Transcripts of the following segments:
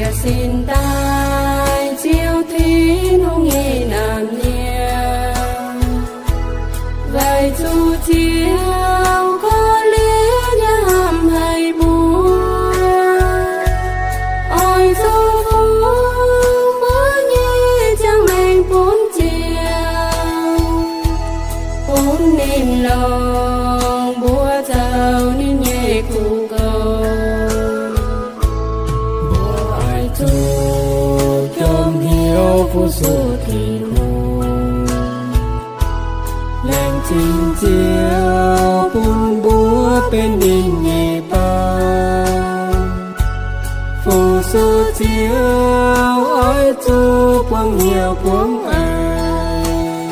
Bieqc sin daaih Ziouv Tin-Hungh nyei naamh nyaanh, weic zuqc Ziouv korv-lienh yaac hnamv haic mbuo, oix zuqc fungx mbuo nyei ziangh maengc bun Ziouv, bun ninh longc mbuo zoux ninh nyei kuv gong. Mbuo oix zuqc jomc hnyouv fu-sux Tin-Hungh, laengz zingh Ziouv bun mbuo benx ninh nyei baan. Fu-sux Ziouv oix zuqc buangv hnyouv buangv a'hneiv,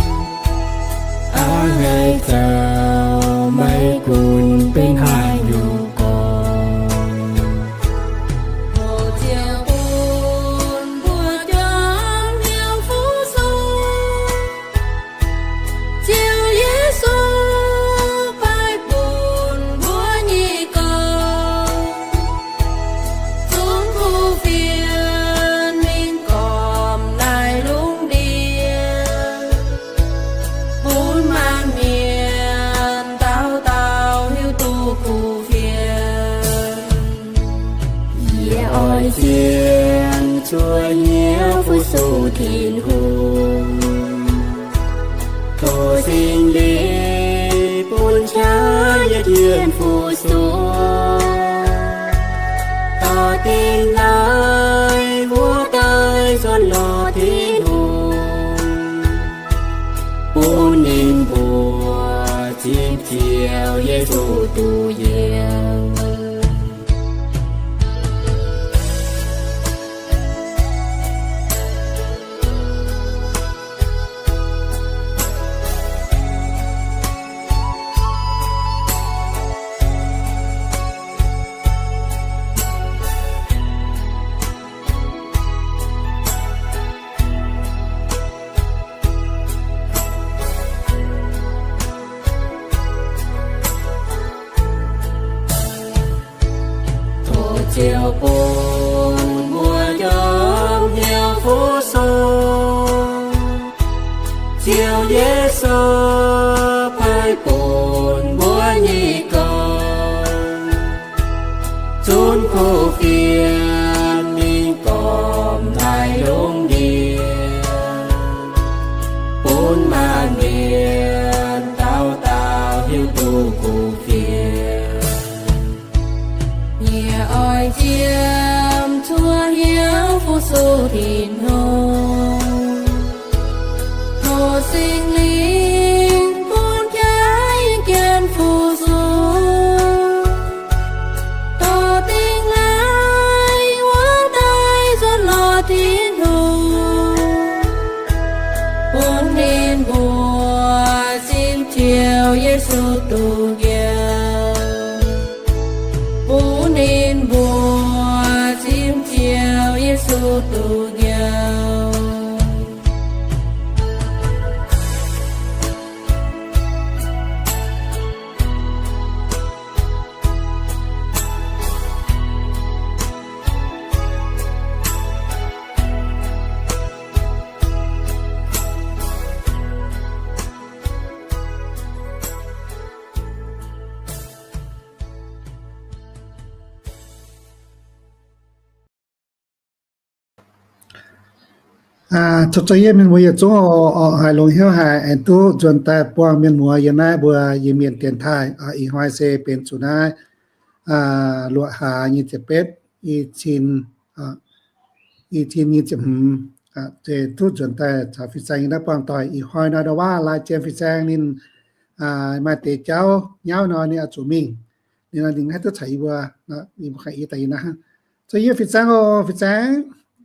a'hneiv zoux maiv gunv benx haaix nyungc gorngv. Tov Ziouv bun mbuo jomc hnyouv fu-sux. Ziouv Yesu paaiv bun mbuo nyei gong, zunv kuv fienx mingh gormx naaiv lungh ndiev, bun maanc mienh dauh dauh hiuv duqv kuv fienx. Yie oix zien cuotv hnyouv fu-sux Tin-Hungh. Tov Singx Lingh bun qaqv yie tien fu-sux, dorh dingh naaiv wuov daaih nzuonx lorz Tin-Hungh, bun ninh mbuo zipv Ziouv Yesu duqv yiem. Tov Ziouv bun mbuo jomc hnyouv fu-sux Ziouv Yesu paaiv bun mbuo nyei gong, zunv kuv fienx mingh gormx naaiv lungh ndiev, bun maanc mienh dauh dauh hiuv duqv kuv fienx. Yie oix ziemx cuotv hnyouv fu-sux Tin-Hungh. Tov Singx Lingh bun jaaix yie jienv fu-sux, dorh dingh naaiv wuov daaih nzuonx lorz Tin-Hungh, bun ninh mbuo zipv Ziouv Yesu duqv yiem. Bun ninh mbuo zipv Ziouv Yesu duqv yiem. Zuqc zoux yie mienh muoz yietc zungv oc, haiz longx hnyouv haic, aengx duqv nzuonx daaih buangh mienh muoz yiem naaiv mbuo Iu-Mienh dienx taaih. Ih hnoi se benx zuqc naaiv luoqc hlaax nyic ziepc betv, i cin, i cin nyic ziepc hmz, duqv nzuonx daaih caux fin-saeng yiem naaiv buangh doic. Ih hnoi nor ndau waav laai jiem fin-saeng ninh maaih deix jauv nyauv nor ninh oix zuqc mingh. Ninh nor ninh haih duqv caux yie mbuo, yie mbuo ganh i daaih yiem naaiv. Zoux yie fin-saeng oc, fin-saeng,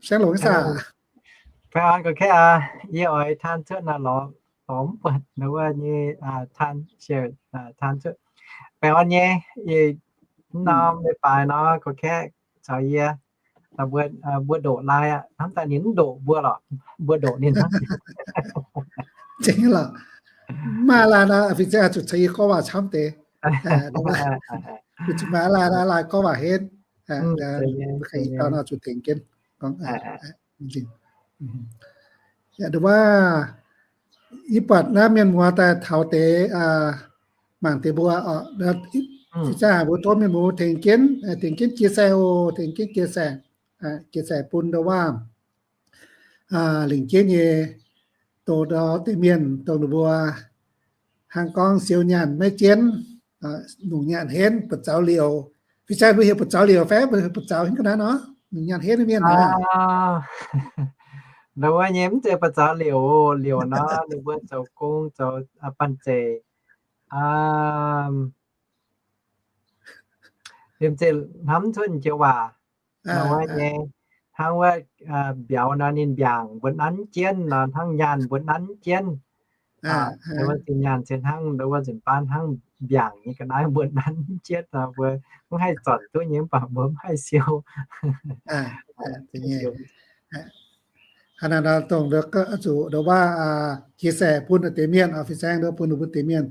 saeng longx saah? Baengh orn gorx-kaeqv aac, yie oix taan cuotv naaiv lorz, lorz mv buatc naaiv wuov nyei taan, share taan cuotv. Baengh orn nyei, yie mv norm leiz-baaix nor gorx-kaeqv caux yie, mbuo ndoqc laai aqv, hnamv daaih ninh mv ndoqc mbuo lorqc, mbuo ndoqc ninh hnangv. Zengc lorqc. Maaih laai nor, fin-saeng zuqc caux yie gorngv waac camv deix. Zuqc maaih laai nor, laai gorngv waac henv. Zuqc tengx jienv. Yaac nduov wuov, yie buatc naaiv mienh muoz daaih taux deix, mangc deix mbuo oc, ih zanc mbuo tov mienh muoz tengx jienv, tengx jienv chia sẻ oc, tengx jienv chia sẻ, chia sẻ bun nduov wuov, lingc jienv nyei, dongh deix mienh dongh ninh mbuo hnangv gorngv siou nyaanh maiv jienv, longc nyaanh henv buoz-zaux liouc. Fin-saeng mbuo heuc buoz-zaux liouc fai mbuo heuc buoz-zaux henv ga'naaiv nor? Longc nyaanh henv mienh aqv. Nduov wuov nyei mv zeiz buoz-zaux liouc, liouc nor ninh mbuo zoux gong zoux banh zeic, liemh zeih hnamv cuotv joux waac. Nduov wuov nyei, hnangv wuov mbiauz nor ninh mbiaangc mbuo nanv jienv nor, hnangv nyaanh mbuo nanv jienv. Nduov wuov zinh nyaanh se hnangv nduov wuov nzunc baan hnangv mbiaangc nyei ga'naaiv mbuo nanv jienv nor, mbuo mv haih zornc duqv nyei mv baac mbuo mv haih siou. Hnangv naaic nor dongh zuqc nduov wuov chia sẻ bun deix mienh, fin-saeng nduov bun ninh mbuo deix mienh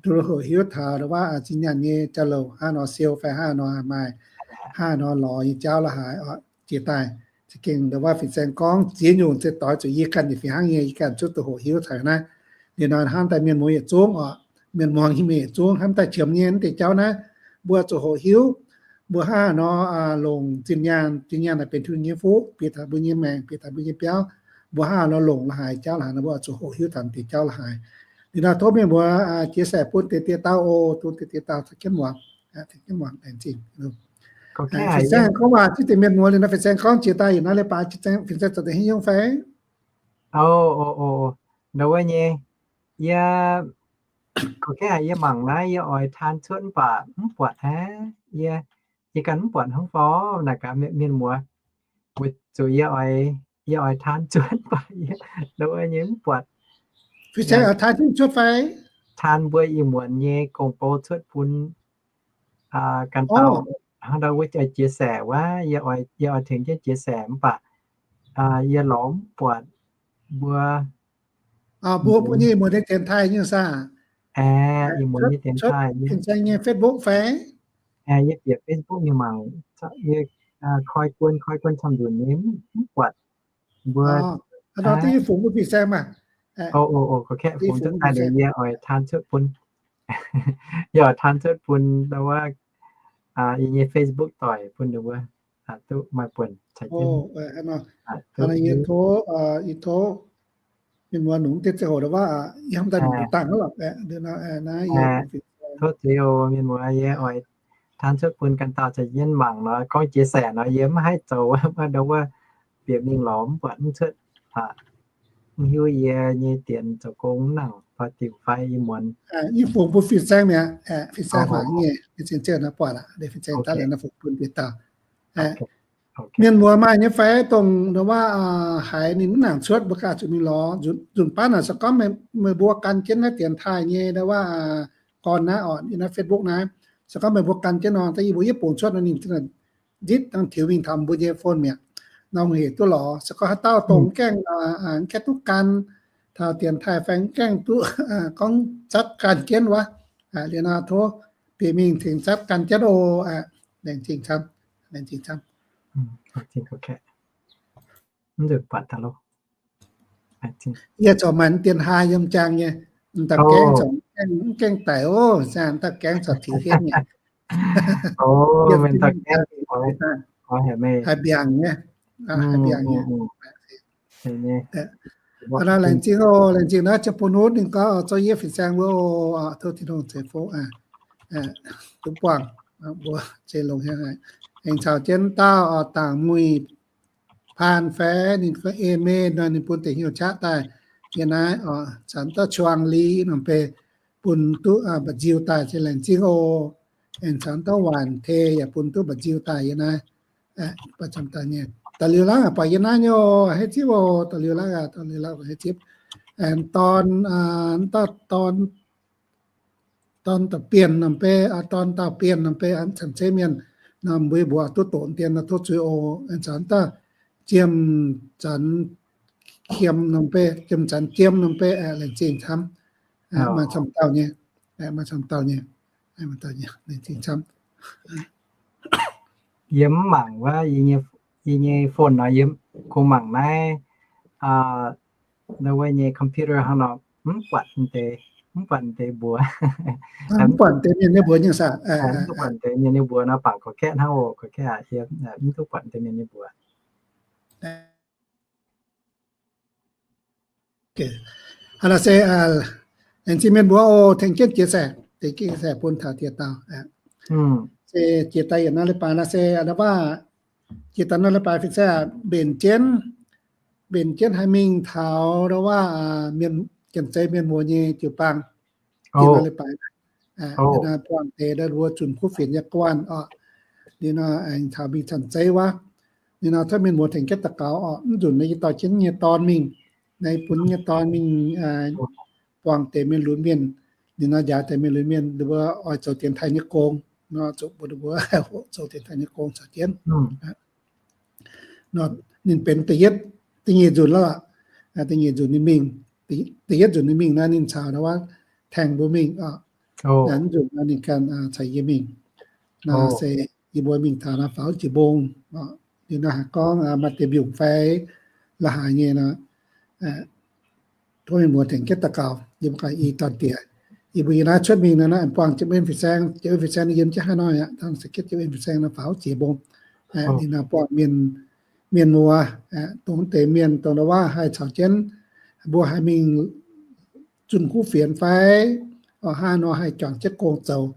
duqv hoqc hiuv taux nduov wuov zinh nyaanh nyei jauv-louc hnangv nor siou fai hnangv nor maaih, hnangv nor lorz nyei jauv la'haaix oc. Jiex daaih za'gengh nduov wuov fin-saeng gorngv ziex nyungc se doix zuqc yie ganh nyei fih hnangv nyei, yie ganh zuqc duqv hoqc hiuv taux naaiv. Liuz nor hnamv daaih mienh muoz yietc zungv oc, mienh muoz nyei mienh yietc zungv hnamv daaih qiemx nyei naaiv deix jauv naaiv, mbuo zuqc hoqc hiuv. Mbuo hnangv haaix nor longc zinh nyaanh, zinh nyaanh naaic benx Tin-Hungh nyei fuqv bieqc taux mbuo nyei maengc, bieqc taux mbuo nyei biauv. Mbuo hnangv haaix nor longc la'haaix jauv la'haaix nor, mbuo zuqc hoqc hiuv taux deix jauv la'haaix. Liuz nor tov mienh muoz chia sẻ bun deix diex dauh oc, dongh deix diex dauh caux jienv muangx, caux jienv muangx laengz zingh. Fin-saeng gorngv waac ziex deix mienh muoz liuz nor, fin-saeng gorngv jiex daaih yietc naaiv leiz-baaix, fin-saeng zoux deix haaix nyungc fai? Nduov wuov nyei, yie, gorngv haiz yie mangc naaiv yie oix taan cuotv mv baac mv buatc aqv. Yie, yie ganh mv buatc hnangv fai naaic gaax mienh muoz, weic zuqc yie oix, yie oix taan cuotv mv baac yie nduov wuov nyei mv buatc. Fin-saeng oix taan cuotv fai? Taan mbuo ih muonz nyei gong-bou cuotv bun ganh dauh hnangv ndau wuov chia sẻ wuov, yie oix tengx jienv chia sẻ mv baac yie lorz mv buatc mbuo. Mbuo, mbuo nyei ih muonz nyei dienx taaih nyei saah? Ih muonz nyei dienx taaih nyei. Fin-saeng nyei Facebook fai? Yie bieqc Facebook nyei mangc, yie koi guon, koi guon camv nzunc nyei mv buatc mbuo. Hnangv nor duqv yie fungx bun fin-saeng maah. Fungx cuotv daaih liuz yie oix taan cuotv bun. Yie oix taan cuotv bun ndau wuov, yie nyei Facebook doic bun ninh mbuo duqv maaih buonc caux jienv. Yie tov, yie tov mienh muoz nungx deix ziangh hoc ndau wuov, yie hnamv daaih nungx dangh hnangv lorqc. Tov Ziouv mienh muoz, yie oix taan cuotv bun ganh dauh caux jienv mangc nor, gorngv chia sẻ nor yie mv haih zoux, mv ndau wuov bieqc mingh lorz mv buatc mv cuotv aqv. Mv hiuv yie nyei dienx zoux gong mv nangc fai diuc fai ih muonz. Yie fungx bun fin-saeng mi'aqv. Fin-saeng mangc nyei, fin-saeng ziouc naaiv buatc aqv. Fin-saeng daaih naaiv fungx bun bieqc dauh. Mienh muoz maaih nyei fai dongh ndau wuov haiz ninh mv nangc cuotv mbuo ganh zuqc mingh lorz. Nzunc baav naaic se gorngv meih mbuo gan jienv naaiv dienx taaih nyei ndau wuov gorn naaiv oc, yiem naaiv Facebook naaiv, se gorngv meih mbuo gan jienv nor, da'nyeic mbuo yietv bungx cuotv nor ninh zitv dangh tiux mingh taux mbuo nyei phone mi'aqv. Nor hec duqv lorz. Se gorngv haaix dauh dongh mv gaengh, mv gaengh duqv gan taux dienx taaih fai mv gaengh duqv gorngv zatv gan jienv wuov, liuz nor tov bieqc mingh tengx zatv gan jienv oc. Laengz zingh camv, laengz zingh camv. Yie corc maaih dienx taaih yiem jaang nyei, m'dauh gaengh corc mv gaengh daic oc, m'dauh gaengh corc tiux hietv nyei. Haih mbiaangc nyei, haih mbiaangc nyei. Laengz zingh oc, laengz zingh naaiv ziangh bun wuov ninh gorngv zoux yie fin-saeng wuov oc, tov Tin-Hungh ceix fuqv duqv buangh mbuo ceix longx haic. Aengx caux jienv dauh oc, Dangc Muih Paan fai ninh gorngv Eme nor, ninh bun deix hnyouv qaqv daaih yiem naaiv oc. Caux dauh Quang Li nor bun duqv mba'nziu daaih, ceix laengz zingh oc. Aengx caux dauh Waanc Tei yaac bun duqv mba'nziu daaih yiem naaiv. Da'liuz laangh buatc yiem naaiv nyei oc, hei zipv oc, da'liuz laangh, da'liuz laangh hei zipv. Aengx dorn, dauh dorn, dorn dauh Bienh norm bei, dorn dauh Bienh norm bei, camv-zeiv mienh norm mbuo mbuox duqv doqc dien nor tov zuiz oc. Aengx caux dauh Jiem Zanx Jiem norm bei, Jiem Zanx Jiem norm bei, laengz zingh camv. Maaih camv dauh nyei, maaih camv dauh nyei, laengz zingh camv. Yie mv mangc wuov yie nyei yie nyei phone nor yie kungx mangc naaiv, aa, naaiv wuov nyei computer hnangv nor, mv buatc deix, mv buatc deix mbuox. Mv buatc deix mienh nyei mbuox nyei saah? Mv duqv buatc deix mienh nyei mbuox nor, bangc gorqv-kaeqv hnangv oc, gorqv-kaeqv aqv, yie mv duqv buatc deix mienh nyei mbuox. Hnangv naaiv se, aengx zinh mienh mbuo oc, tengx jienv jiex saengc, tengx jienv jiex saengc bun taux jiex dauh. Se jiex daaih yietc norm leiz-baaix naaiv se a'hneiv waac, jiex daaih norm leiz-baaix fin-saeng mbenc jienv, mbenc jienv haih mingh taux a'hneiv waac, mienh, janx-zei mienh muoz nyei jiu-baang. Jiex norm leiz-baaix, buangh deix ndau wuov zunc kuv fienx nyei guanh oc. Liuz nor aengx taux mingh canh zeiv wuov. Liuz nor cuotv mienh muoz tengx jienv daux gaux oc, mv nzunc naaiv yie dorh jienv nyei dorn mingh, naaiv bun nyei dorn mingh buangh deix mienh lunx mienh. Liuz nor njaaux deix mienh lunx mienh, ninh mbuo oix zoux dienx taaih nyei gong nor, zuqc mbuo, ninh mbuo zoux dienx taaih nyei gong caux jienv. Nor ninh benx da'yietv, da'nyeic nzunc lorqc. Da'nyeic nzunc ninh mingh, da'yietv nzunc ninh mingh naaiv ninh caux ndau wuov tengx mbuo mingh oc. Naaiv nzunc nor ninh ganh caux yie mingh. Nor se yie mbuo mingh taux naaiv faaux jiex mbong. Liuz nor haiz gorngv maaih deix mbiungc fai la'haaix nyei nor, tov mienh muoz tengx jienv daux gaux, yie mbuo ganh i dorn diex. Yie mbuo yiem naaiv cuotv mingh nor, naaiv buangh jiem en fin-saeng, jiem en fin-saeng yiem jienv haaix nor aqv, dangh se jiex jiem en fin-saeng nor faaux jiex mbong. Ninh nor buangh mienh, mienh muoz, dongh deix mienh dongh ndau wuov haih caux jienv mbuo haih mingh zunh kuv fienx fai, hnangv nor haih juangc jienv gong zoux,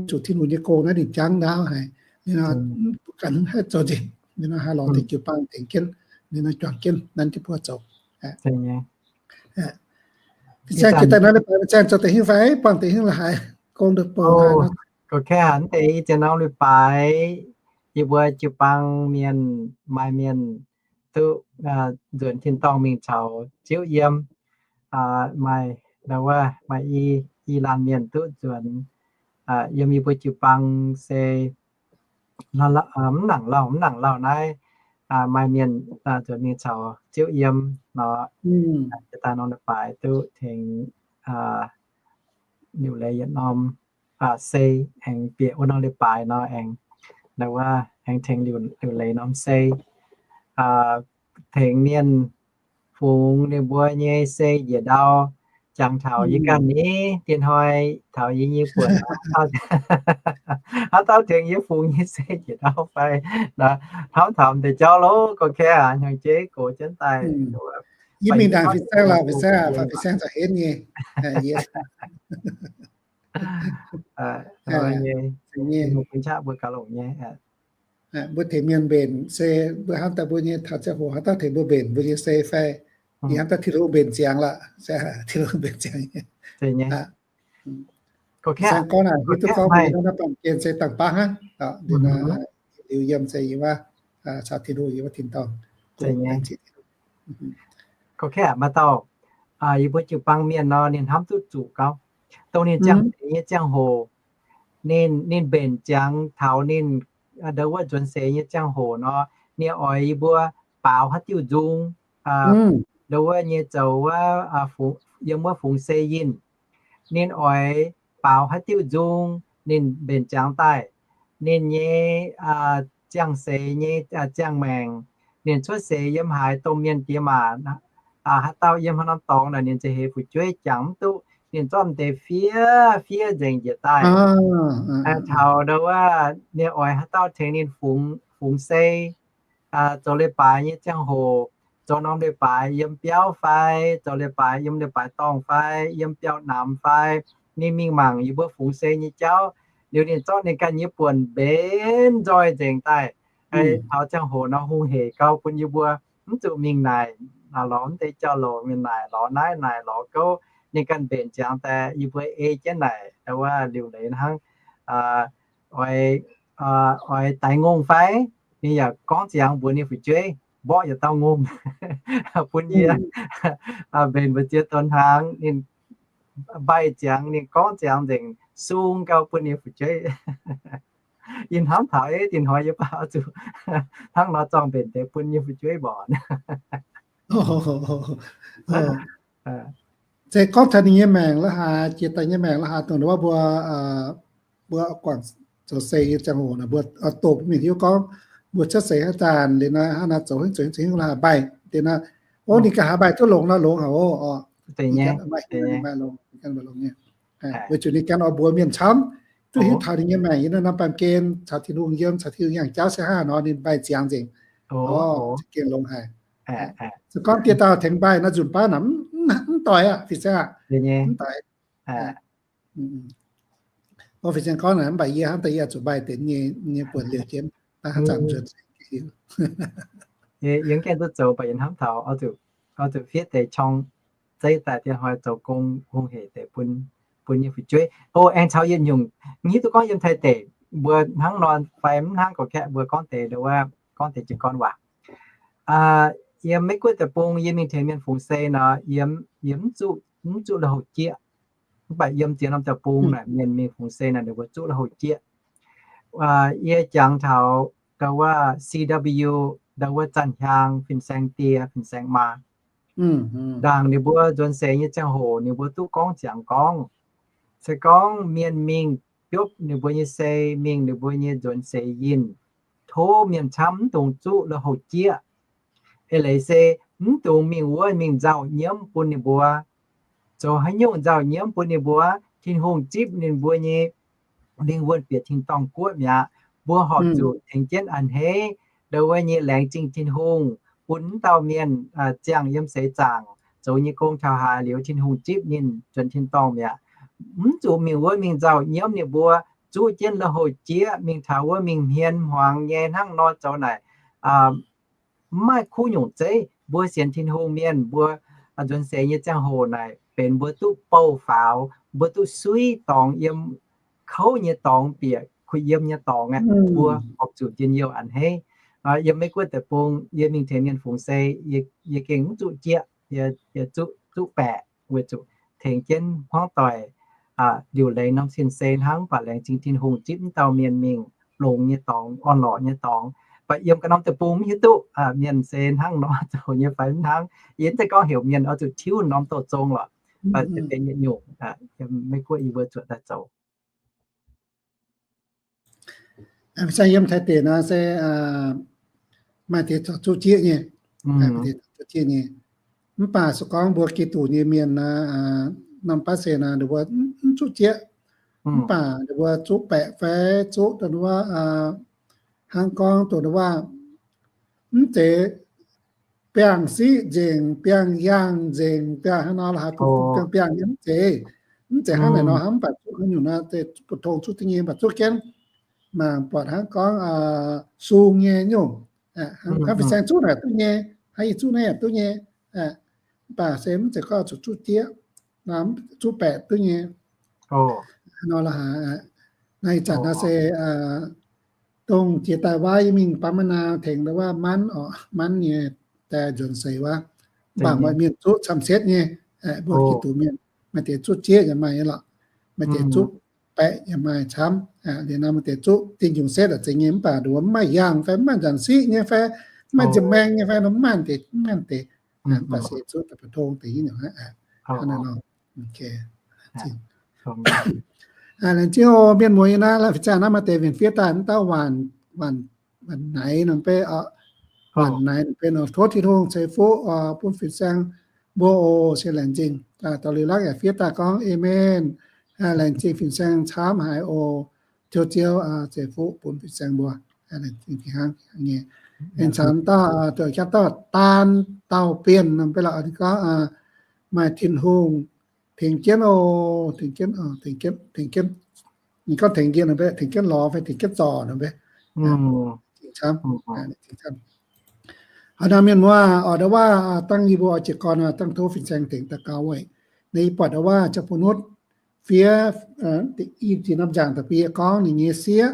zuqc Tin-Hungh nyei gong naaiv ninh jangv ndaauv haic. Ninh nor ganh haih zoux nzengc, ninh nor haih lorz deix jiu-baang tengx jienv, ninh nor juangc jienv nanv jienv mbuo zoux. Fin-saeng jiex daaih nor, leiz-baaix fin-saeng zoux deix hingv fai, buangh deix hingv la'haaix, gong deix bouh haaix nor. Gorqv-kaeqv hnangv deix, ih ziex norm leiz-baaix yie mbuo jiu-baang mienh, maaih mienh duqv nzuonx tin-dorngh mingh caux Ziouv yiem. Maaih ndau wuov maaih i, i laanh mienh duqv nzuonx yiem yie mbuo jiu-baang se mv nangc lauh, mv nangc lauh naaiv, maaih mienh nzuonx mingh caux Ziouv yiem nor, daaih norm leiz-baaix duqv tengx liuc leiz yietc norm sei, aengx bieqc wuov norm leiz-baaix nor aengx, ndau wuov aengx tengx liuc leiz norm sei, tengx mienh fungx ninh mbuo nyei sei njiec ndau. Jangx taux yie ganh ni, dien hnoi taux yie nyei buonc, haaix dauh tengx yie fungx nyei sei njiec ndau fai? Hnamv taux deix jauv lo, gorqv-kaeqv aac, hnyangx-jeiv gox jienv daaih. Yie mingh ndaangc fin-saeng lorqc, fin-saeng, fin-saeng za'henv nyei. Mbuo tengx mienh mbenc se mbuo hnamv daaih mbuo nyei taux ziangh hoc haaix dauh tengx mbuo mbenc mbuo nyei sei fai? Yie hnamv daaih Tin-Hungh mbenc ziangx lorqc, Tin-Hungh mbenc ziangx. Gorngv naaic, hiuv duqv gorngv mbuo nyei naaiv baamh gen se dangh baav hnangv. Liuz yiem se yiem wuov caux Tin-Hungh yiem wuov tin-dorngh. Gorngv maaih dauh yie mbuo jiu-baang mienh nor, ninh hnamv duqv zuqc gauh, dongh ninh ziangh seix nyei ziangh hoc, ninh, ninh mbenc ziangx taux ninh ndau wuov nzuonx seix nyei ziangh hoc nor, ninh oix yie mbuo baaux haaix diuh nzung, ndau wuov nyei zoux wuov, yiem wuov fungx sei yinh. Ninh oix baaux haaix diuh nzung, ninh mbenc ziangx daaih. Ninh nyei ziangh seix nyei ziangh maengc, ninh cuotv seix yiem haaix domh mienh diex maac, haaix dauh yiem haaix norm dorngx naaic, ninh za'heix fu'jueiv jangx mv duqv. Ninh zorqv m'deix fiev fiev nzengc njiec daaih. Taux ndau wuov ninh oix haaix dauh tengx ninh fungx, fungx sei, zoux leiz-baaix nyei ziangh hoc, zoux norm leiz-baaix yiem biauv fai, zoux leiz-baaix yiem leiz-baaix dorngh fai, yiem biauv-namx fai, ninh mingh mangc yie mbuo fungx sei nyei jauv. Liuz ninh zorqv ninh ganh nyei buonc mbenc nzoih nzengc daaih. Taux ziangh hoc nor hungh heic gauh bun yie mbuo mv zuqc mingh naaic, lorz mv deix jauv-louc mingh naaic, lorz naaiv naaic lorz gouv. Ninh ganh mbenc ziangx daaih yie mbuo ei jienv naaic, wuov liuc leiz hnangv, oix, oix daix ngongh fai? Ninh yaac gorngv ziangx mbuox ninh fu'jueiv, mborqv yietc dauh ngongh bun yie mbenc mbu'ziex donx hnaangx. Ninh mbaih ziangx, ninh gorngv ziangx nzengc, sung gauh bun ninh fu'jueiv. Yie hnamv taux, ih hnoi yie baac oix zuqc hnangv nor zorng mbenc deix bun yie fu'jueiv mborqv. Se gorngv taux ninh nyei maengc la'haaix, jiex daaih nyei maengc la'haaix, dongh wuov mbuo, mbuo guangc zoux sei nyei ziangh hoc naaic, mbuo doqc mingh hiuv gorngv mbuo cuotv seix haaix zanc liuz nor, hnangv naaiv zoux haaix zoux haaix laaix mbaih deix nor, o, ninh ganh haaix mbaih duqv longx nor longx haic oc. Maaih longx, maaih longx nyei. Weic zuqc ninh ganh oix mbuox mienh camv, duqv hiuv taux ninh nyei maengc yiem naaiv norm baamh gen caux Tin-Hungh yiem, caux Tin-Hungh yangh jauv se hnangv haaix nor, ninh mbaih ziangx nzengc. O, za'gengh longx haic. Se gorngv dieh dauh tengx mbaih nor, nzunc baav naaic mv doix aqv, fin-saeng aqv, mv doix. O, fin-saeng gorngv naaic, mv baac yie hnamv daaih yie zuqc mbaih deix nyei, nyei buonc liouh jienv, hnangv zanc nzuonx hiuv. Yie mv gaengh duqv zoux, mv baac yie hnamv taux oix zuqc fiev deix qorng zeiv daaih dien hnoi zoux gong hungh hec deix bun, bun nyei fu'jueiv. O, aengx caux yietc nyungc, hiuv duqv gorngv yiem Taiv deic mbuo hnangv nor fai mv hnangv, gorngv kaeqv mbuo gorngv deix, gorngv deix jiez gorn waac. Yiem Meiv Guoqv deic-bung yie mingh tengx mienh fungx sei nor, yie mv zuqc, mv zuqc lui-houx jieqv. Mv baac yiem ziex norm deic-bung naaic mienh mingh fungx sei naaic ninh mbuo zuqc lui-houx jieqv. Yie jangx taux ndau wuov C W, ndau wuov Zanc Hiaang fin-saeng die fin-saeng maa, ndaangc ninh mbuo nzuonx seix nyei ziangh hoc ninh mbuo duqv gorngv ziangx gorngv, se gorngv mienh mingh biopv ninh mbuo nyei sei, mingh ninh mbuo nyei nzuonx seix yinh, tov mienh camv mv dungx zuqv lui-houx jieqv. Eix leiz se mv dungx mingh wuov mingh nzauh nyiemv bun ninh mbuo. Zoux haaix nyungc nzauh nyiemv bun ninh mbuo? Tin-Hungh zipv ninh mbuo nyei lingh wuonh bieqc tin-dorngh guoqv mi'aqv. Mbuo horpc zuqc tengx jienv a'hneiv ndau wuov nyei laengz zingh Tin-Hungh, bun mv dauh mienh ziangh yiem seix zaangc zoux nyei gong taux haaix liuz, Tin-Hungh zipv ninh nzuonx tin-dorngh mi'aqv. Mv zuqc mingh wuov mingh nzauh nyiemv ninh mbuo, zuqv jienv lui-houx jieqv mingh taux wuov mingh hmien hmuangx nyei hnangv nor zoux naaic, mv maaih kuv nyungc zeiv. Mbuo sienx Tin-Hungh mienh mbuo nzuonx seix nyei ziangh hoc naaic benx mbuo duqv bouh faaux, mbuo duqv suiv dorngx yiem kouv nyei dorngx bieqc kuh yiem nyei dorngx aqv. Mbuo horpc zuqc njien-youh a'hneiv. Yiem Meiv Guoqv deic-bung yie mingh tengx mienh fungx sei, yie gengh mv zuqc jieqv, yie zuqv, zuqv baeqc weic zuqc tengx jienv hmuangv doic liuc leiz norm sin-sei hnangv, mv baac laengz zingh Tin-Hungh zipv mv dauh mienh mingh longx nyei dorngx, orn-lorqc nyei dorngx. Mv baac yiem ganh norm deic-bung mv hiuv duqv mienh se hnangv nor zoux nyei fai mv hnangv. Yie mv zeiz gorngv heuc mienh oix zuqc tiuv norm douz zong lorqc, mv baac se benx yietc nyungc Meiv Guoqv yie mbuo zuotc daaih zoux. Mv zeiz yiem Taiv deic nor se maaih deix zuqv jieqv nyei, maaih deix zuqv jieqv nyei. Mv baac se gorngv mbuo Giduc nyei mienh nor, norm baav se nor ninh mbuo mv zuqv jieqv. Mv baac ninh mbuo zuqv baeqc fai zuqv dongh wuov, hnangv gorngv dongh wuov, mv zeiz biangh siqv nzengc, biangh yaangh nzengc, biangh hnangv nor la'haaix, biangh biangh nyei mv zeiz. Mv zeiz hnangv naaic nor hnangv, mv baac zuqv haaix nyungc nor, deix butv tong zuqv da'nyeic, mv baac zuqv jienv mangc buatc hnangv gorngv sung nyei nyungc. Hnangv fin-saeng zuqv naaic duqv nyei, hnangv yie zuqv naaiv yaac duqv nyei. Mv baac se mv zeiz gorngv zuqc zuqv jieqv, zuqv baeqc duqv nyei nor la'haaix. Naaiv ih zanc nor se dongh jiex daaih wuov yie mingh Bamv Ma'naa tengx wuov Manv oc, Manv nyei die nzuonx seix wuov, mv baac maaih mienh zuqv camv setv nyei. Mbuo Giduc mienh maaih deix zuqv jieqv yaac maaih nyei lorqc, maaih deix zuqv baeqc yaac maaih camv. Liuz nor maaih deix zuqv diuh njungc setv aac zeiz nyei, mv baac nduov mv maaih yaangh fai mv maaih nzanc siqv nyei fai mv maaih nziepc maeng nyei fai nor mv maaih deix, mv maaih deix. Mv baac se zuqv daaih butv tong deix nyungc aqv. Laengz zingh oc mienh muoz nyei naaiv, la'fih zaangh naaiv maaih deix mienh fiev daaih mv dauh waanc, waanc naaiv nor beiv, waanc naaiv nor beiv nor tov Tin-Hungh ceix fuqv bun fin-saeng mbuo oc. Se laengz zingh. Daux liuz lakv yaac fiev daaih gorngv Amen. Laengz zingh fin-saeng camv haic oc. Ziouv, Ziouv ceix fuqv bun fin-saeng mbuo. Aengx caux dauh, dauh Daan Dauh Bienh nor beiv lorqc, ninh gorngv maaih Tin-Hungh tengx jienv oc, tengx jienv, tengx jienv, ninh gorngv tengx jienv nor beiv, tengx jienv lorz fai tengx jienv zorc nor beiv. Haaix nor mienh muoz oc, ndau wuov dangh yie mbuo oix jiez gorn nor, dangh tov fin-saeng tengx daux gaux weic naaiv yie buatc ndau wuov ziangh bun nutv fiev i ziex norm nzaangc daaih bun yie gorngv ninh nyei sieqv,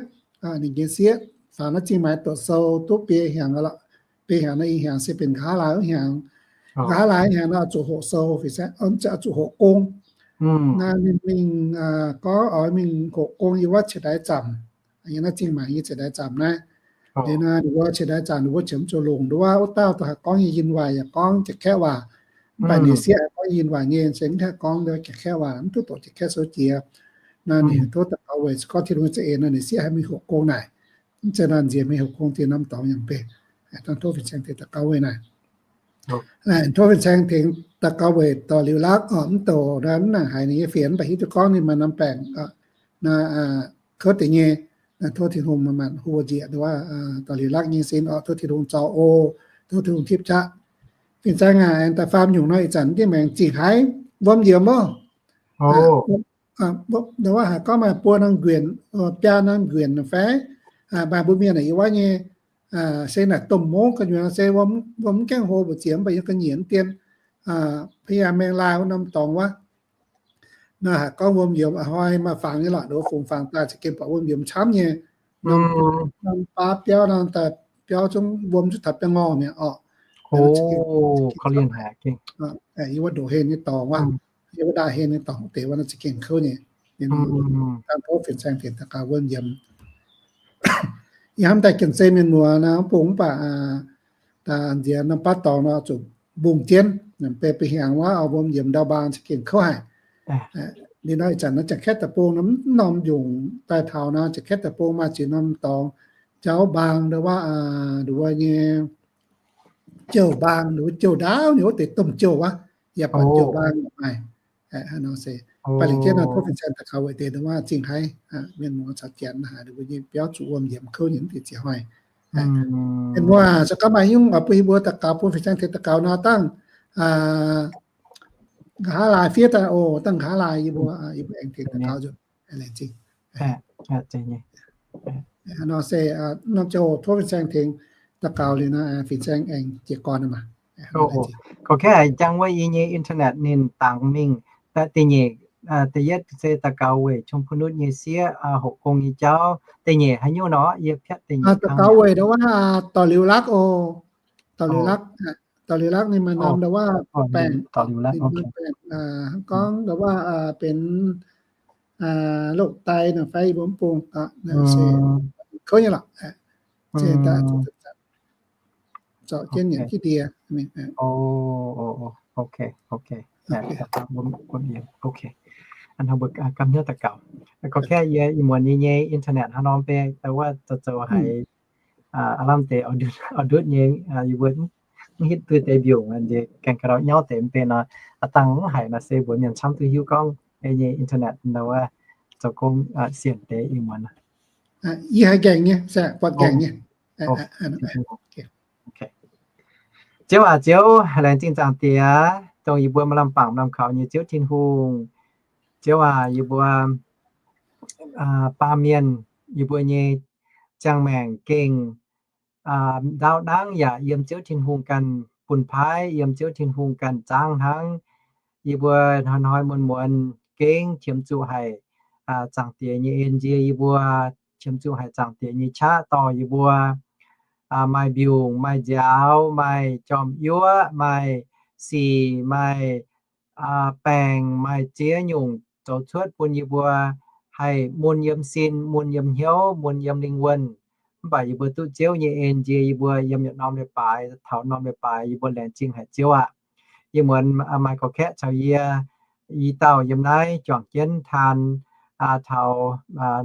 ninh nyei sieqv faaux naaiv Zingh Maix doqc sou duqv biei hnyangx lorqc. Biei hnyangx nor, ih hnyangx se benx nqa'haav laai wuov hnyangx. Nqa'haav laai hnyangx nor zuqc hoqc sou, zuqc hoqc gong. Naaiv ninh mingh gorngv oix mingh hoqc gong yiem wuov Cie Ndaiv Zaamc, yiem naaiv Zingh Maix nyei Cie Ndaiv Zaamc naaiv. Liuz nor ninh mbuo Cie Ndaiv Zaamc ninh mbuo qiemx zuqc longc nduov wuov dauh, dauh haih gorngv nyei Yinh waac yaac gorngv jiex kaeqv waac. Mv baac ninh sieqv haih gorngv Yinh waac nyei, se mv haih gorngv jiex kaeqv waac, mv duqv doqc jiex kaeqv sou jiex. Naaiv ninh tov daux gaux weic se gorngv Tin-Hungh za'eix nor ninh sieqv haih mingh hoqc gong naaic. mv zeiz nor nziex mingh hoqc gong dien norm dorngx yaac mv benx. Dangh tov fin-saeng tengx daux gaux weic naaic. Tov fin-saeng tengx daux gaux weic dorh liuz lakv oc, mv douc naaiv mv nangc haiz ninh nyei fienx, mv baac hiuv duqv gorngv ninh maaih norm baengc kouv deix nyei. Tov Tin-Hungh maanc maanc hu njiec nduov dorh liuz lakv nyei sin oc. Tov Tin-Hungh zorc oc. Tov Tin-Hungh tipv qaqv. Fin-saeng aac, aengx daaih faam nyungc nor ih zanc diev maengx zingh haiz wuom yiemx oc. Nduov haaix gorngv maaih buo norm nquenc, biaa norm nquenc fai maaih mbuo mienh naaic yiem wuov nyei se naaic domh mungv gu'nyuoz se wuom mv gaengh hlo mbu'ziex mv baac yiem ga'nyiec dien, พญาแมงลาย wuov norm dorngx wuov. Naaiv haiz gorngv wuom yiemx a'hnoi maaih fangx nyei lorqc, nduov fungx fangx daaih za'gengh buatc wuom yiemx camv nyei. Norm baav biauv nor daaih biauv zungv wuom zungv taux biaa ngorh mi'aqv oc. Yiem wuov ndoqc hlen nyei dorngx wuov, yiem wuov ndaaih hlen nyei dorngx deix wuov nor za'gengh kouv nyei. Dangh tov fin-saeng tengx daux gaux wuom yiemx. Yie hnamv daaih gengh se mienh muoz nor mv bung mv baac nziex norm baav dorngx nor zuqc mbungh jienv, beiv bih hnyangx wuov wuom yiemx ndau mbaang za'gengh kouv haic. Liuz nor ih zanc nor Janx-Kaeqv deic-bung nor mv norm nyungc daaih taux nor Janx-Kaeqv deic-bung maaih ziex norm dorngx, Jauv Mbaang nduov, nduov nyei Jouh Mbaang, nduov Jouh Ndaauv nyei wuov deix domh jouh wuov, yaac buatc Jouh Mbaang yaac maaih. Baac lengc jienv nor tov fin-saeng daux gaux weic deix nduov zingh haiz mienh muoz caux Janx haic nduov nyei biauv zuqc wuom yiemx kouv nyei mv deix ziex hnoi. Mienh muoz se gorngv maaih nyungc oix bun yie mbuo daux gaux, bun fin-saeng tengx daux gaux nor dangh nqa'haav laaix fiev daaih oc. Dangh nqa'haav laaix yie mbuo, yie mbuo aengx tengx daux gaux nzunc. Laengz zingh. Nor se norm ziangh hoc tov fin-saeng tengx daux gaux liuz nor, fin-saeng aengx jiez gorn maah. Gorngv kaav haic jangx wuov yie nyei internet ninh dangx mingh. Da'nyeic, da'yietv se daux gaux weic Chong Pu Nutv nyei sieqv hoqc gong nyei jauv. Da'nyeic haaix nyungc nor yie piatv da'nyeic. Daux gaux weic ndau wuov dorh liuz lakv oc. Dorh liuz lakv, dorh liuz lakv ninh maaih norm ndau wuov baengc, ninh maaih baengc hnangv gorngv ndau wuov benx loz-dai nor fai yie mbuo mv bung se kouv nyei lorqc. Zorc jienv nyanc jienv ndie. Ganh hnyouv daux gaux. Gorngv kaav yie ih muonz yie nyei internet hnangv norm beiv dau wuov zoux zoux haiz aav lamh deix oix ndutv nyei, yie mbuo mv hitv duqv deix mbiungc nziex gaengh ga'ndau nyauv deix mv benx nor, aav dangh mv haiz nor se mbuox mienh camv duqv hiuv gorngv yie nyei internet ndau wuov zoux gong sienx deix ih muonz. Yie haiz nqaengc nyei, buatc nqaengc nyei. Ziouv aac, Ziouv, laengz zingh Zaangc Diex, dongh yie mbuo maaih lamh bangc lamh kaux nyei Ziouv Tin-Hungh. Ziouv aac, yie mbuo baamh mienh, yie mbuo nyei ziangh maengc gengh ndaauv nangv yaac yiem Ziouv Tin-Hungh ganh bun paaiv, yiem Ziouv Tin-Hungh ganh zaangv hnangv. Yie mbuo hnoi-hnoi muonz-muonz gengh qiemx zuqc haic Zaangc Diex nyei en nzie yie mbuo, qiemx zuqc haic Zaangc Diex nyei qaqv dorh yie mbuo maaih mbiungc, maaih nziaaux, maaih jorm yuoqv, maaih sic, maaih baengc, maaih ziex nyungc zoux cuotv bun yie mbuo haih mun yiem sin, mun yiem hnyouv, mun yiem lingh wuonh. Mv baac yie mbuo duqv Ziouv nyei en nzie yie mbuo yiem yietc norm leiz-baaix taux norm leiz-baaix, yie mbuo laengz zingh haic Ziouv aac. Ih muonz maaih gorqv-kaeqv caux yie i dauh yiem naaiv juangc jienv taan taux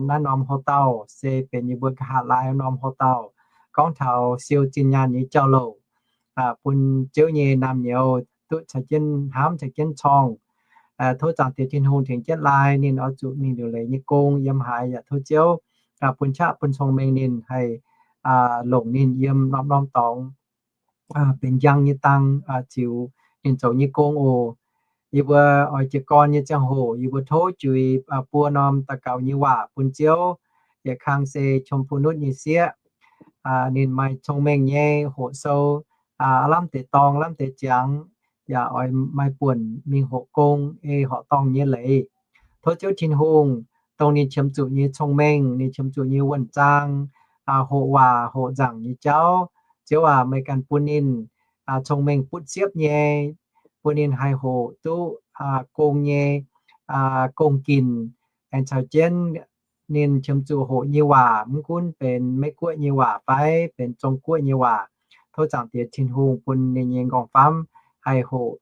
naaiv norm houx-dauh, se benx yie mbuo nqa'haav laai norm houx-dauh, gorngv taux siou zinh nyaanh nyei jauv-louc bun Ziouv nyei naamh nyouz duqv caux jienv hnamv caux jienv corngh. Tov Zaangc Diex Tin-Hungh tengx jienv laai ninh oix zuqc mingh liuc leiz nyei gong yiem haaix yaac tov Ziouv bun qaqv bun cong-mengh ninh haih longc ninh yiem norm-norm dorngx benx njang nyei dang ziux ninh zoux nyei gong oc. Yie mbuo oix jiez gorn nyei ziangh hoc yie mbuo tov juix buo norm daux gaux nyei waac bun Ziouv, yietc kang se Chong Pu Nutv nyei sieqv. Ninh maaih cong-mengh nyei hoqc sou, aav lamh deix dorng lamh deix ziangx, yaac oix maaih buonc mingh hoqc gong ei horqc dorngh nyei leiz. Tov Ziouv Tin-Hungh dongh ninh qiemx zuqc nyei cong-mengh, ninh qiemx zuqc nyei wuonh zaang, hoqc waac hoqc nzaangc nyei jauv, Ziouv aac, meih ganh bun ninh cong-mengh butv siepv nyei, bun ninh haih hoqc duqv gong nyei gong ginc, aengx caux jienv ninh qiemx zuqc hoqc nyei waac, mv gunv benx Meiv-Guoqv nyei waac fai benx Zong-Guoqv nyei waac, tov Zaangc Diex Tin-Hungh bun ninh nyei nqorngv-famv haih hoqc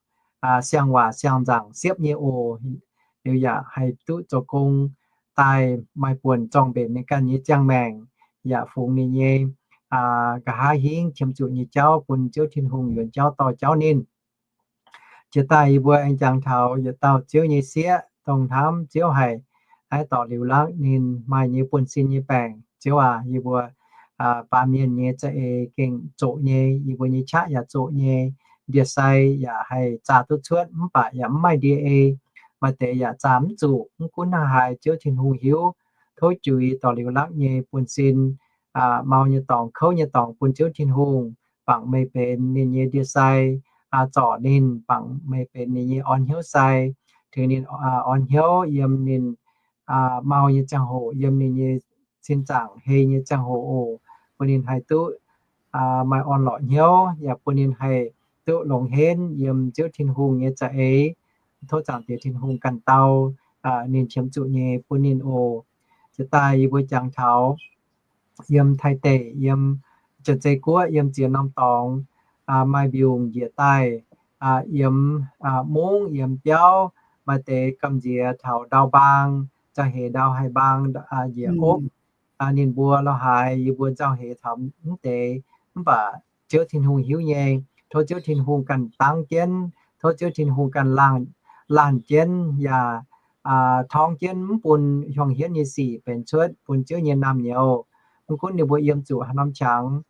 siang-waac siang-nzaangc siepv nyei oc. Liuz yaac haih duqv zoux gong daaih maaih buonc zorng-mbenc ninh ganh nyei ziangh maengc. yaac fungx ninh nyei nqa'haav hingv qiemx zuqc nyei jauv bun Ziouv Tin-Hungh yuonx jauv dorh jauv ninh. Jiex daaih yie mbuo aengx jangx taux yietc dauh Ziouv nyei sieqv, dongh hnamv Ziouv haic, naaiv dorc liuz lakv ninh maaih nyei buonv-sin nyei baengc. Ziouv aac, yie mbuo baamh mienh nyei za'eix gengh zoqc nyei, yie mbuo nyei qaqv yaac zoqc nyei, ndie-sai yaac haih zaah duqv cuotv mv baac yaac mv maaih ndie-ei. Maaih deix yaac zaah mv zuqc. Mv gunv hnangv haaix, Ziouv Tin-Hungh hiuv. Tov juix dorc liuz lakv nyei buonv-sin, mau nyei dorngx, kouv nyei dorngx bun Ziouv Tin-Hungh, bangc meih benx ninh nyei ndie-sai, zorc ninh, bangc meih benx ninh nyei orn hnyouv sai, tengx ninh orn hnyouv yiem ninh mau nyei ziangh hoc, yiem ninh nyei sin zaangc hei nyei ziangh hoc oc, bun ninh haih duqv maaih orn-lorqc hnyouv, yaac bun ninh haih duqv longx henv yiem Ziouv Tin-Hungh nyei za'eix. Tov Zaangc Diex Tin-Hungh ganh dau ninh qiemx zuqc nyei bun ninh oc. Jiex daaih yie mbuo jangx taux yiem Taiv deic, yiem Janx-Zei Guoqv, yiem ziex norm dorngx, maaih mbiungc njiec daaih, yiem mungv, yiem biauv, maaih deix gamh nziex taux ndau mbaang, nzauh heix ndau haaix mbaang njiec opv. Ninh mbuo lorz haaix yie mbuo nzauh heix taux mv deix, mv baac Ziouv Tin-Hungh hiuv nyei. Tov Ziouv Tin-Hungh ganh dangv jienv, tov Ziouv Tin-Hungh ganh laanh jienv yaac torngv jienv mv bun hiuang hienv nyei sic benx cuotv bun Ziouv nyei naamh nyouz. Mv gunv ninh mbuo yiem zuqc haaix norm qangx,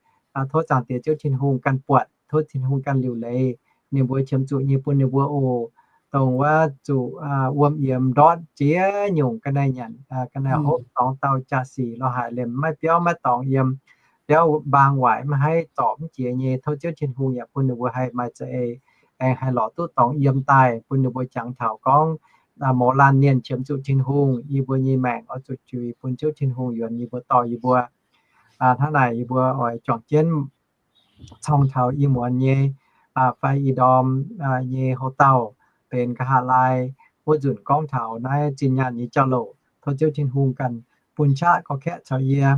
tov Zaangc Diex Ziouv Tin-Hungh ganh buatc, tov Tin-Hungh ganh liuc leiz ninh mbuo qiemx zuqc nyei bun ninh mbuo oc. Dongh wuov zuqc wuom yiemx ndortv ziex nyungc, ga'naaiv nyanc ga'naaiv hopv, dorngx dauh jaa-sic lorz haic, liemh maiv biauv maiv dorngx yiem, biauv mbaang waaic maiv haih zorc mv jiex nyei. Tov Ziouv Tin-Hungh yaac bun ninh mbuo haih maaih za'eix aengx haih lorz duqv dorngx yiem daaih, bun ninh mbuo jangx taux gorngv mouz laanh mienh qiemx zuqc Tin-Hungh, yie mbuo nyei maengc oix zuqc juix bun Ziouv Tin-Hungh yuonx yie mbuo, dorh yie mbuo. Hnangv naaic yie mbuo oix juangc jienv cong taux ih muonz nyei fai ih ndorm nyei houx-dauh benx nqa'haav laai wuov nzunc gorngv taux naaiv zinh nyaanh nyei jauv-louc. Tov Ziouv Tin-Hungh ganh bun qaqv gorx-kaeqv caux yie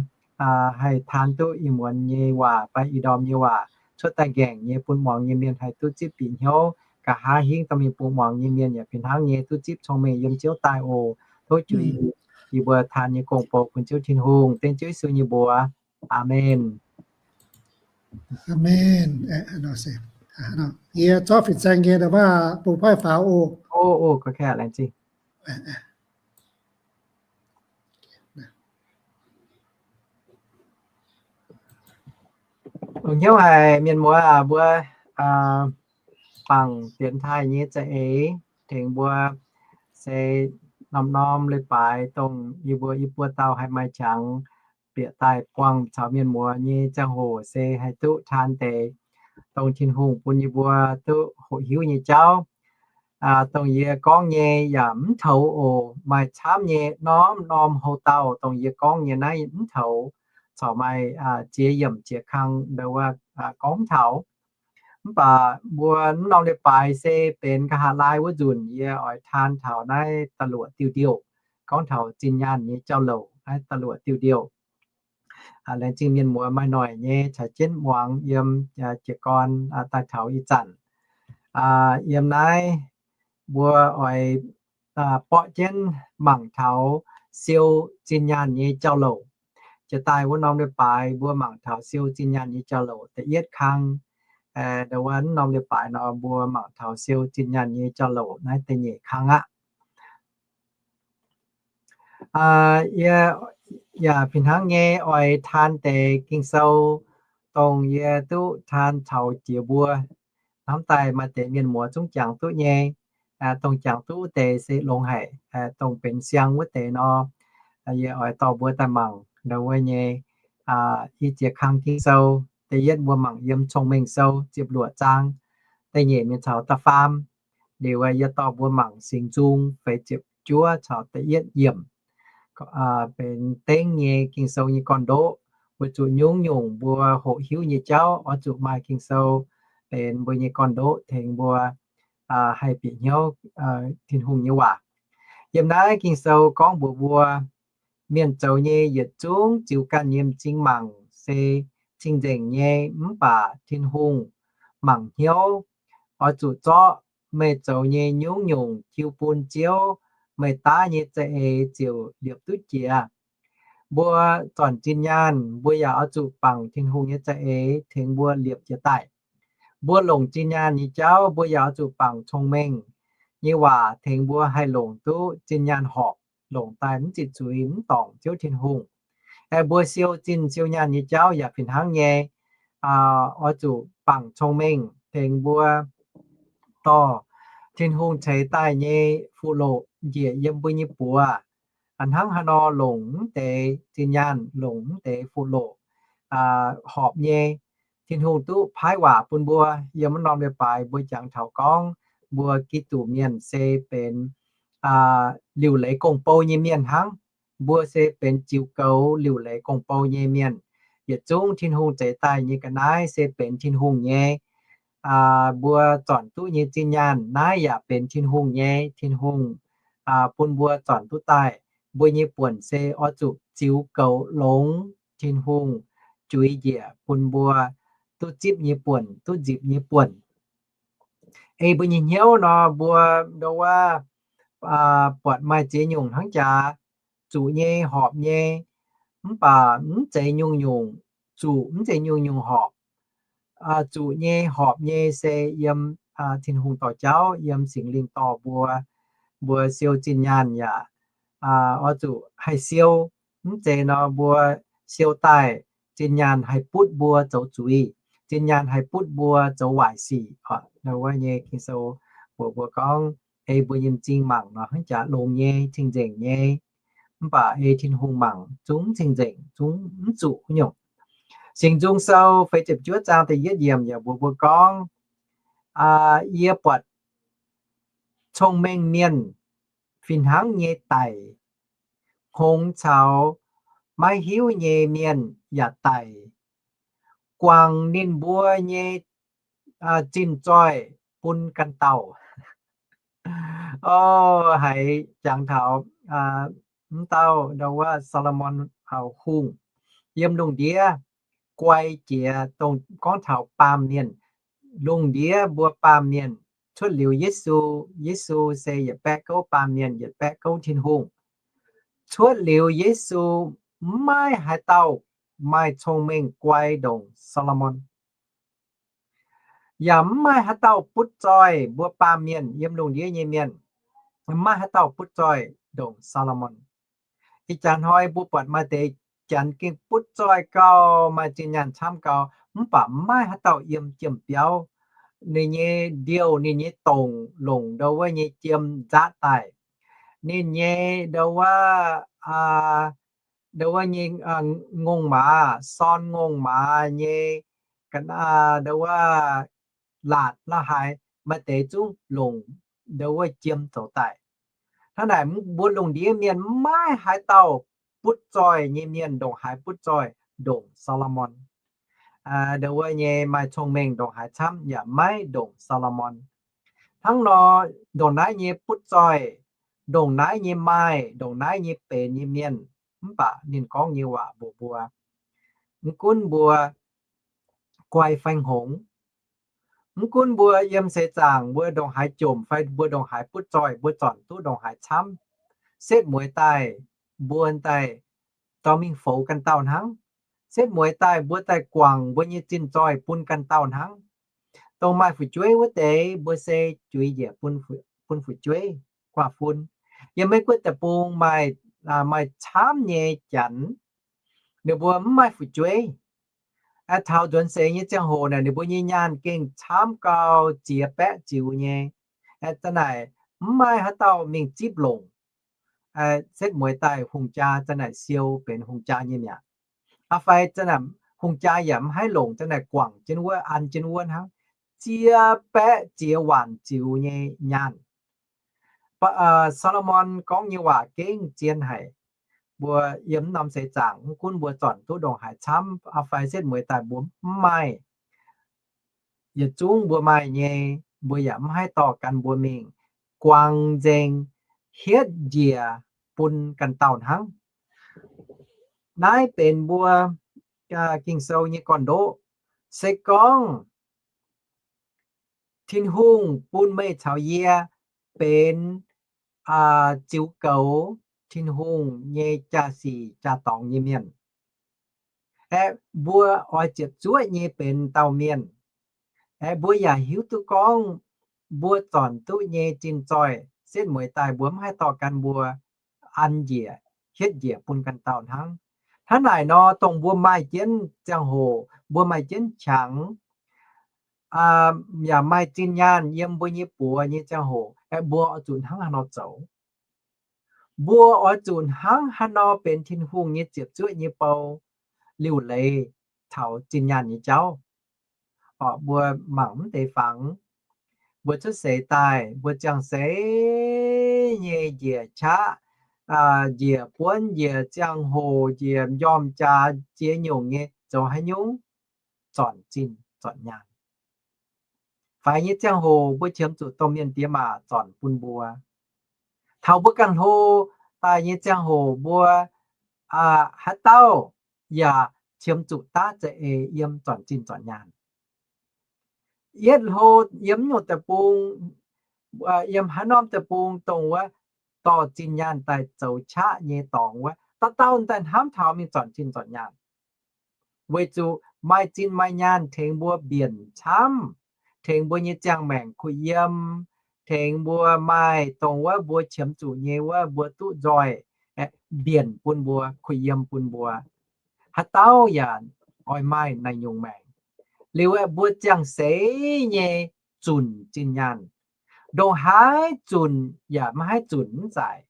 haih taan duqv ih muonz nyei waac fai ih ndorm nyei waac cuotv daaih nqaengc nyei, bun muangx nyei mienh haih duqv zipv bieqc hnyouv. Nqa'haav hingv dorh mingh bun muangx nyei mienh yaac fih hnangv nyei duqv zipv cong-mengh yiem Ziouv daaih oc. Tov juix yie mbuo taan nyei gong-bou bun Ziouv Tin-Hungh, dengv Ziouv Yesu nyei mbuox. Aamen. Aamen. Yie zorqv fin-saeng nyei waac bun paaiv faaux oc. Oc, oc, gorx-kaeqv, laengz zingh. Longx hnyouv haic mienh muoz aac, mbuo bangc dienx taaih nyei za'eix tengx mbuo se norm-norm leiz-baaix dongh yie mbuo i buo dauh haih maaih qangx bieqc daaih buangh caux mienh muoz nyei ziangh hoc se haih duqv taan deix dongh Tin-Hungh bun yie mbuo duqv hoqc hiuv nyei jauv. Dongh yie gorngv nyei yaac mv toux oc. Maaih camv nyei norm-norm houx-dauh dongh yie gorngv nyei naaiv mv toux, corc maaih ziex yiemc ziex kang ndo wuov gorngv mv taux. Mv baac mbuo mv norm leiz-baaix se benx nqa'haav laai wuov nzunc, yie oix taan taux naaiv da'luoqc diuh ndiouh, gorngv taux zinh nyaanh nyei jauv-louc naaiv da'luoqc diuh ndiouh. Laengz zingh mienh muoz maaih noic nyei caux jienv muangx yiem jiez gorn daaih taux ih zanc. Yiem naaiv mbuo oix borqv jienv mangc taux siou zinh nyaanh nyei jauv-louc. Jiex daaih wuov norm leiz-baaix mbuo mangc taux siou zinh nyaanh nyei jauv-louc da'yietv kang. Ndo wuov norm leiz-baaix nor mbuo mangc taux siou zinh nyaanh nyei jauv-louc naaiv da'nyeic kang aqv. Yie yaac fih hnangv nyei oix taan deix Ging-Sou, dongh yie duqv taan caux jiex mbuo. Hnamv daaih maaih deix mienh muoz zungv jangx duqv nyei. Dongh jangx duqv deix se longx haic. Dongh benx siang wuov deix nor, yie oix dorh mbuo daaih mangc ndo wuov nyei i ziex kang Ging-Sou. Da'yietv mbuo mangc yiem Cong-Mengh Sou ziepc luoqc zaang, da'nyeic mingh caux da'faam. Liuz yie dorh mbuo mangc Singx Nzung feix ziepc juov caux da'yietv yiemc. Benx dengv nyei Ging-Sou nyei gorn-ndoqv, weic zuqc nyungc-nyungc mbuo hoqc hiuv nyei jauv oix zuqc maaih Ging-Sou benx mbuo nyei gorn-ndoqv tengx mbuo haih bieqc hnyouv Tin-Hungh nyei waac. Yiem naaiv Ging-Sou gorngv mbuox mbuo, mienh zoux nyei yietc zungv ziux ganh nyei m'zing mangc se cing-nzengc nyei, mv baac Tin-Hungh mangc hnyouv. Oix zuqc zorqv meih zoux nyei nyungc-nyungc jiu bun Ziouv, meih daav nyei za'eix ziouc liepc duqv jiex. Mbuo zornc zinh nyaanh, mbuo yaac oix zuqc bangc Tin-Hungh nyei za'eix tengx mbuo liepc jiez daaih. Mbuo longc zinh nyaanh nyei jauv, mbuo yaac oix zuqc bangc cong-mengh nyei waac tengx mbuo haih longc duqv zinh nyaanh horpc, longc daaih mv ziqc zuiz, mv dorngc Ziouv Tin-Hungh. Aeqv, mbuo siou zinh siou nyaanh nyei jauv yaac fih hnangv nyei, oix zuqc bangc cong-mengh tengx mbuo dorh Tin-Hungh ceix daaih nyei fuqv-loqc njiec yiem mbuo nyei buoz. Hnangv haaix nor longc mv deix zinh nyaanh, longc mv deix fuqv-loqc horpc nyei, Tin-Hungh duqv paaiv waac bun mbuo. Yiem wuov norm leiz-baaix mbuo jangx taux gorngv mbuo Giduc mienh se benx liuc leiz gong-bou nyei mienh hnangv. Mbuo se benx ziux goux liuc leiz gong-bou nyei mienh. Yietc zungv Tin-Hungh zeix daaih nyei ga'naaiv se benx Tin-Hungh nyei. Mbuo zornc duqv nyei zinh nyaanh naaiv yaac benx Tin-Hungh nyei. Tin-Hungh bun mbuo zornc duqv daaih. Mbuo nyei buonc se oix zuqc ziux goux longx Tin-Hungh juix njiec bun mbuo duqv zipv nyei buonc, duqv nzipc nyei buonc. Ei mbuo nyei hnyouv nor, mbuo ndo wuov buatc maaih ziex nyungc hnangv jaax, zuqc nyei, horpc nyei, mv baac mv zeiz nyungc-nyungc zuqc, mv zeiz nyungc-nyungc horpc. Zuqc nyei, horpc nyei se yiem Tin-Hungh dorh jauv, yiem Singx Lingh dorh mbuo. Mbuo siou zinh nyaanh yaac oix zuqc haih siou. Mv zeiz nor mbuo siou daaih, zinh nyaanh haih butv mbuo zoux zuiz, zinh nyaanh haih butv mbuo zoux waaic sic. Wuov nyei Ging-Sou mbuox mbuo gorngv, ei mbuo nyei m'zing mangc nor hnangv jaax longx nyei, cing-nzengc nyei. Mv baac ei Tin-Hungh mangc zungv cing-nzengc, zungv mv zuqc nyungc. Singx Nzung Sou feix ziepc juov zaang da'yietv yiemc yaac mbuox mbuo gorngv, yie buatc cong-mengh mienh fih hnangv nyei daic, hngongx caux maiv hiuv nyei mienh yaac daic, guangc ninh mbuo nyei zinh zoih bun ganh dauh. O, haiz jangx taux mv dauh ndo wuov Saa^lo^morn Hungh yiem lungh ndiev guai jiex, dongh gorngv taux baamh mienh. Lungh ndiev mbuo baamh mienh cuotv liuz Yesu, Yesu se yietc baeqv gouv baamh mienh, yietc baeqv gouv Tin-Hungh. Cuotv liuz Yesu, mv maaih haaix dauh maaih cong-mengh guai ndongc Saa^lo^morn. Yaac mv maaih haaix dauh butv zoih mbuo baamh mienh, yiem lungh ndiev nyei mienh, mv maaih haaix dauh butv zoih ndongc Saa^lo^morn. Ih jaax hnoi mbuo buatc maaih deix janx gengh butv zoih gau, maaih zinh nyaanh camv gau, mv baac mv maaih haaix dauh yiem jiem biauv. Ninh nyei ndiouh, ninh nyei dongc longc ndo wuov nyei jiem nzaatv daaih. Ninh nyei ndo wuov, ndo wuov nyei ngongh maaz, sorn ngongh maaz nyei, ndo wuov laatc la'haaix, maaih deix zungv longc ndo wuov jiem zoux daaih. Hnangv naaic, mbuo lungh ndiev mienh maiv maaih haaix dauh butv zoih nyei mienh ndongc haaix butv zoih ndongc Saa^lo^morn. Ndo wuov nyei maaih cong-mengh ndongc haaix camv yaac maiv ndongc Saa^lo^morn. Hnangv nor, ndongc naaiv nyei butv zoih, ndongc naaiv nyei maaih, ndongc naaiv nyei benx nyei mienh, mv baac ninh gorngv nyei waac mbuox mbuo, mv gunv mbuo guai fai hngongx, mv gunv mbuo yiem seix zaangc mbuo ndongc haaix jomc fai mbuo ndongc haaix butv zoih, mbuo zornc duqv ndongc haaix camv, setv mueiz daaih mbuo daaih dorh mingh foux ganh dauh hnangv. Setv mueiz daaih mbuo daaih guangc mbuo nyei zinh zoih bun ganh dauh hnangv. Dongh maaih fu'jueiv wuov deix mbuo se juix njiec bun fu'jueiv guaav fun. Yiem Meiv Guoqv deic-bung maaih, maaih camv nyei janx, ninh mbuo mv maaih fu'jueiv. Taux nzuonx seix nyei ziangh hoc naaic, ninh mbuo nyei nyaanh gengh camv gau, ziex baeqv ziux nyei. Za'naaic mv maaih haaix dauh mingh zipv longc. Setv mueiz daaih hungh jaa za'naaic siou benx hungh jaa nyei mi'aqv. Aa fai za'naaic hungh jaa yaac mv haih longc, za'naaic guangc jienv wuov, an jienv wuov hnangv. Ziex baeqv ziex waanc ziux nyei nyaanh. Saa^lo^morn gorngv nyei waac gengh zien haic. Mbuo yiem norm seix zaangc, mv gunv mbuo zornc duqv ndongc haaix camv, aa fai setv mueiz daaih mbuo mv maaih, yietc zungv mbuo maaih nyei, mbuo yaac mv haih dorh gan mbuo mingh guang nzengc hietv njiec bun ganh dauh hnangv. Naaiv benx mbuo Ging-Sou nyei gorn-ndoqv. Se gorngv Tin-Hungh bun meih caux yie benx ziux goux Tin-Hungh nyei jaa-sic jaa-dorngx nyei mienh. Aeqv, mbuo oix ziepc zuoqv nyei benx dauh mienh. Aeqv, mbuo yaac hiuv duqv gorngv mbuo zornc duqv nyei zinh zoih setv mueiz daaih mbuo mv haih dorh gan mbuo an njiec, hietv njiec bun ganh dauh hnangv. Hnangv naaic nor, dongh mbuo maaih jienv ziangh hoc, mbuo maaih jienv qangx, yaac maaih zinh nyaanh yiem mbuo nyei buoz nyei ziangh hoc, aeqv, mbuo oix zuqc hnangv haaix nor zoux? Mbuo oix zuqc hnangv haaix nor benx Tin-Hungh nyei ziepc zuoqv nyei bou, liuc leiz taux zinh nyaanh nyei jauv? Orqc, mbuo mangc mv deix fangx, mbuo cuotv seix daaih, mbuo ziangh seix nyei njiec qaqv, njiec buonv, njiec ziangh hoc, njiec njormh jaax, ziex nyungc nyei, zoux haaix nyungc? Zornc zinh zornc nyaanh. Faix nyei ziangh hoc mbuo qiemx zuqc domh mienh diex maac zornc bun mbuo. Taux mbuo ganh hlo daaih nyei ziangh hoc mbuo haaix dauh yaac qiemx zuqc daav za'eix yiem zornc zinh zornc nyaanh. Yietv hlo yiem nyungc deic-bung, yiem haaix norm deic-bung dongh wuov dorh zinh nyaanh daaih zoux qaqv nyei dorngx wuov, dauh dauh daaih hnamv taux mingh zornc zinh zornc nyaanh. Weic zuqc maaih zinh maaih nyaanh tengx mbuo mbienc camv, tengx mbuo nyei ziangh maengc kuh yiem, tengx mbuo maaih dongh wuov mbuo qiemx zuqc nyei wuov mbuo duqv nzoih, mbienc bun mbuo, kuh yiem bun mbuo. Haaix dauh yaac oix maaih naaiv nyungc maengc. Liuz aeqv, mbuo ziangh seix nyei zunc zinh nyaanh, ndongc haaix zunc yaac maiv haih zunc mv zaic.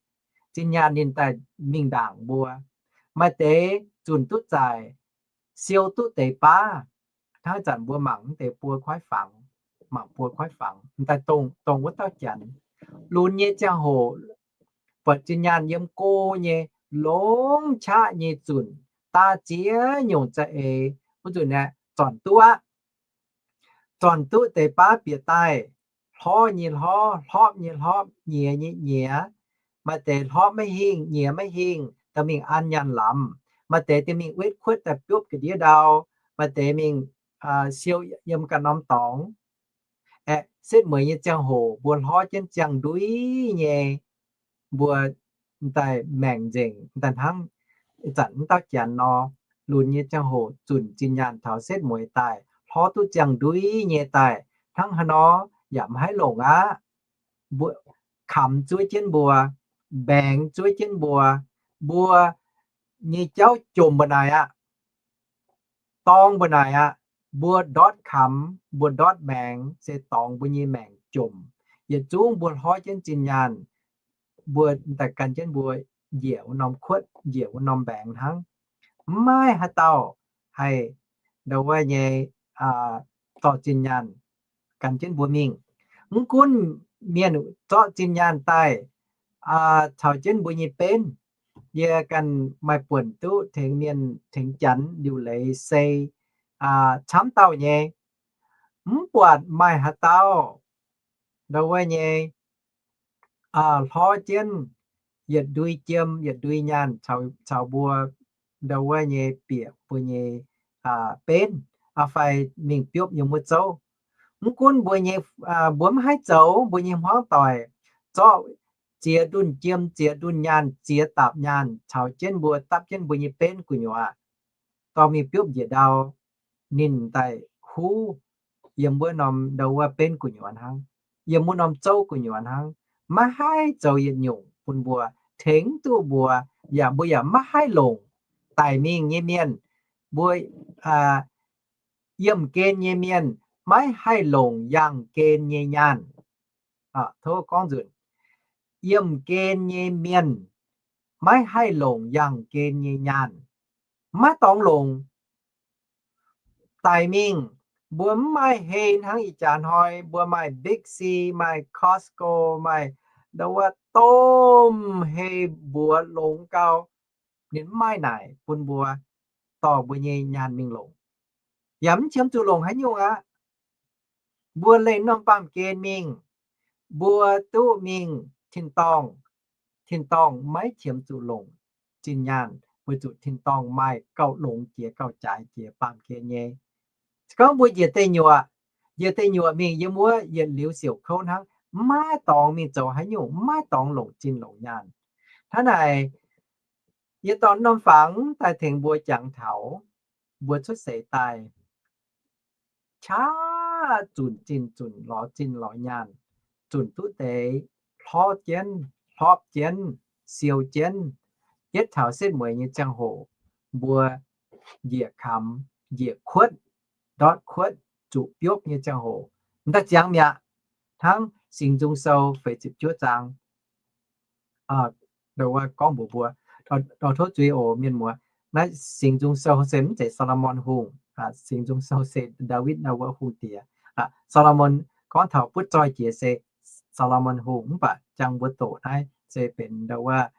Zinh nyaanh ninh daaih mingh ndaangc mbuo. Maaih deix zunc duqv zaic, siou duqv deix baav. Hnangv zanc mbuo mangc mv deix buo kuaaiv fangx, mangc buo kuaaiv fangx daaih dongh, dongh wuov dauh janx lunx nyei ziangh hoc, buatc zinh nyaanh yiem go nyei, longc qaqv nyei zunc, daav ziex nyungc za'eix, wuov nzunc aeqv, zornc duqv aqv. Zornc duqv deix baav bieqc daaih, hlorv nyei hlorv, hlopv nyei hlopv, nyiex nyei nyiex. Maaih deix hlopv maiv hingh, nyiex maiv hingh, da'mingh an nyaanh lamz. Maaih deix da'mingh wetv kuotv daaih biopv ga'ndiev ndau. Maaih deix mingh siou yiem ganh norm dorngx. Aeqv, setv mueiz nyei ziangh hoc mbuo hlorv jienv ziangh ndui nyei, mbuo daaih maengc nzengc daaih hnangv ih zanc wuov dauh janx nor, lunx nyei ziangh hoc zunc zinh nyaanh taux setv mueiz daaih, hlorv duqv ziangh ndui nyei daaih, hnangv haaix nor yaac maiv haih longc aqv. Mbuo kamx zuov jienv mbuo, mbaengx zuov jienv mbuo, mbuo nyei jauv jomc mbu'naaic aqv. Dorngx mbu'naaic aqv. Mbuo ndortv kamx, mbuo ndortv mbaengx, se dorngx mbuo nyei maengc jomc. Yietc zungv mbuo hlorv jienv zinh nyaanh, mbuo daaih gan jienv mbuo njiec wuov norm kuotv, njiec wuov norm mbaengx hnangv. Mv maaih haaix dauh haih ndau wuov nyei zorqv zinh nyaanh gan jienv mbuo mingh. Mv gunv mienh zorqv zinh nyaanh daaih caux jienv mbuo nyei benv, yie ganh maaih buonc duqv tengx mienh tengx janx liuc leiz sei camv dauh nyei. Mv buatc maaih haaix dauh ndau wuov nyei hlorv jienv yietc ndui jiem yietc ndui nyaanh caux mbuo ndau wuov nyei bieqc mbuo nyei benv fai mingh biopv yiem wuov zouv. Mv gunv mbuo nyei, mbuo mv haih zoux, mbuo nyei hmuangv doic zorqv ziex ndunh jiem, ziex ndunh nyaanh, ziex dapc nyaanh caux jienv mbuo, dapv jienv mbuo nyei benv gu'nyuoz dorh mingh biopv njiec ndau, ninh daaih huv yiem wuov norm ndau wuov benv gu'nyuoz hnangv, yiem wuov norm zouv gu'nyuoz hnangv. Maiv haih zoux yietc nyungc bun mbuo, tengx duqv mbuo, yaac mbuo yaac maiv haih longc. Daic mingh nyei mienh, mbuo yiemh gen nyei mienh maiv haih longc yangh gen nyei nyaanh. Tov gorngv nzunc, yiemh gen nyei mienh maiv haih longc yangh gen nyei nyaanh. Maiv dorngx longc. Daic mingh, mbuo mv maaih hei hnangv ih jaax hnoi mbuo maaih Big C, maaih Costco, maaih ndau wuov domh hei mbuox longx gau. Ninh mv maaih naaic bun mbuo dorh mbuo nyei nyaanh mingh longc, yaac mv qiemx zuqc longc haaix nyungc aqv. Mbuo leih norm baamh gen mingh, mbuo duqv mingh tin-dorngh. Tin-dorngh maiv qiemx zuqc longc zinh nyaanh weic zuqc tin-dorngh maaih gauh longx jiex gauh jaaix jiex baamh gen nyei. Se gorngv mbuo njiec deic nyuoqc, njiec deic nyuoqc mingh yiem wuov yietc liuz siouc kouv hnangv, maiv dorngx mingh zoux haaix nyungc, maiv dorngx longc zinh longc nyaanh. Hnangv naaic, yie dorh norm fangx daaih tengx mbuo jangx taux mbuo cuotv seix daaih, qaqv zunc zinh zunc lorz zinh lorz nyaanh, zunc duqv deix, hlorpv jienv, hlorpv jienv, siou jienv, yietv taux setv mueiz nyei ziangh hoc, mbuo njiec kamx, njiec kuotv, ndortv kuotv, zuqc biopv nyei ziangh hoc, m'daaih ziangx mi'aqv. Hnangv Singx Nzung Sou feix ziepc juov zaang, ndo wuov gorngv mbuox mbuo, dorh tov zuiz oc mienh muoz. Naaiv Singx Nzung Sou se mv zeiz Saa^lo^morn Hungh. Singx Nzung Sou se Ndaawitv wuov hungh diex. Saa^lo^morn gorngv taux butv zoih jiex se Saa^lo^morn Hungh, mv baac jangx mbuo doqc naaiv se benx ndo wuov,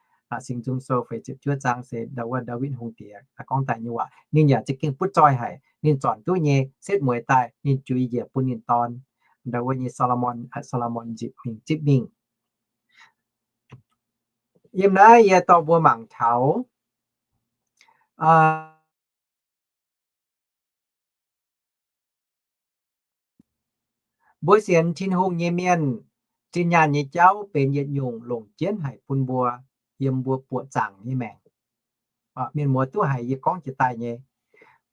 Singx Nzung Sou feix ziepc juov zaang se ndo wuov Ndaawitv hungh diex gorngv daaih nyei waac. Ninh yaac za'gengh butv zoih haic. Ninh zornc duqv nyei setv mueiz daaih, ninh juix njiec bun ninh dorn, ndo wuov nyei Saa^lo^morn, Saa^lo^morn nzipc mingh, zipv mingh. Yiem naaiv yie dorh mbuo mangc taux mbuo sienx Tin-Hungh nyei mienh, zinh nyaanh nyei jauv benx yietc nyungc longc jienv haic bun mbuo yiem mbuo buoqc zaangc nyei maengc. Mienh muoz duqv haiz yie gorngv jiex daaih nyei.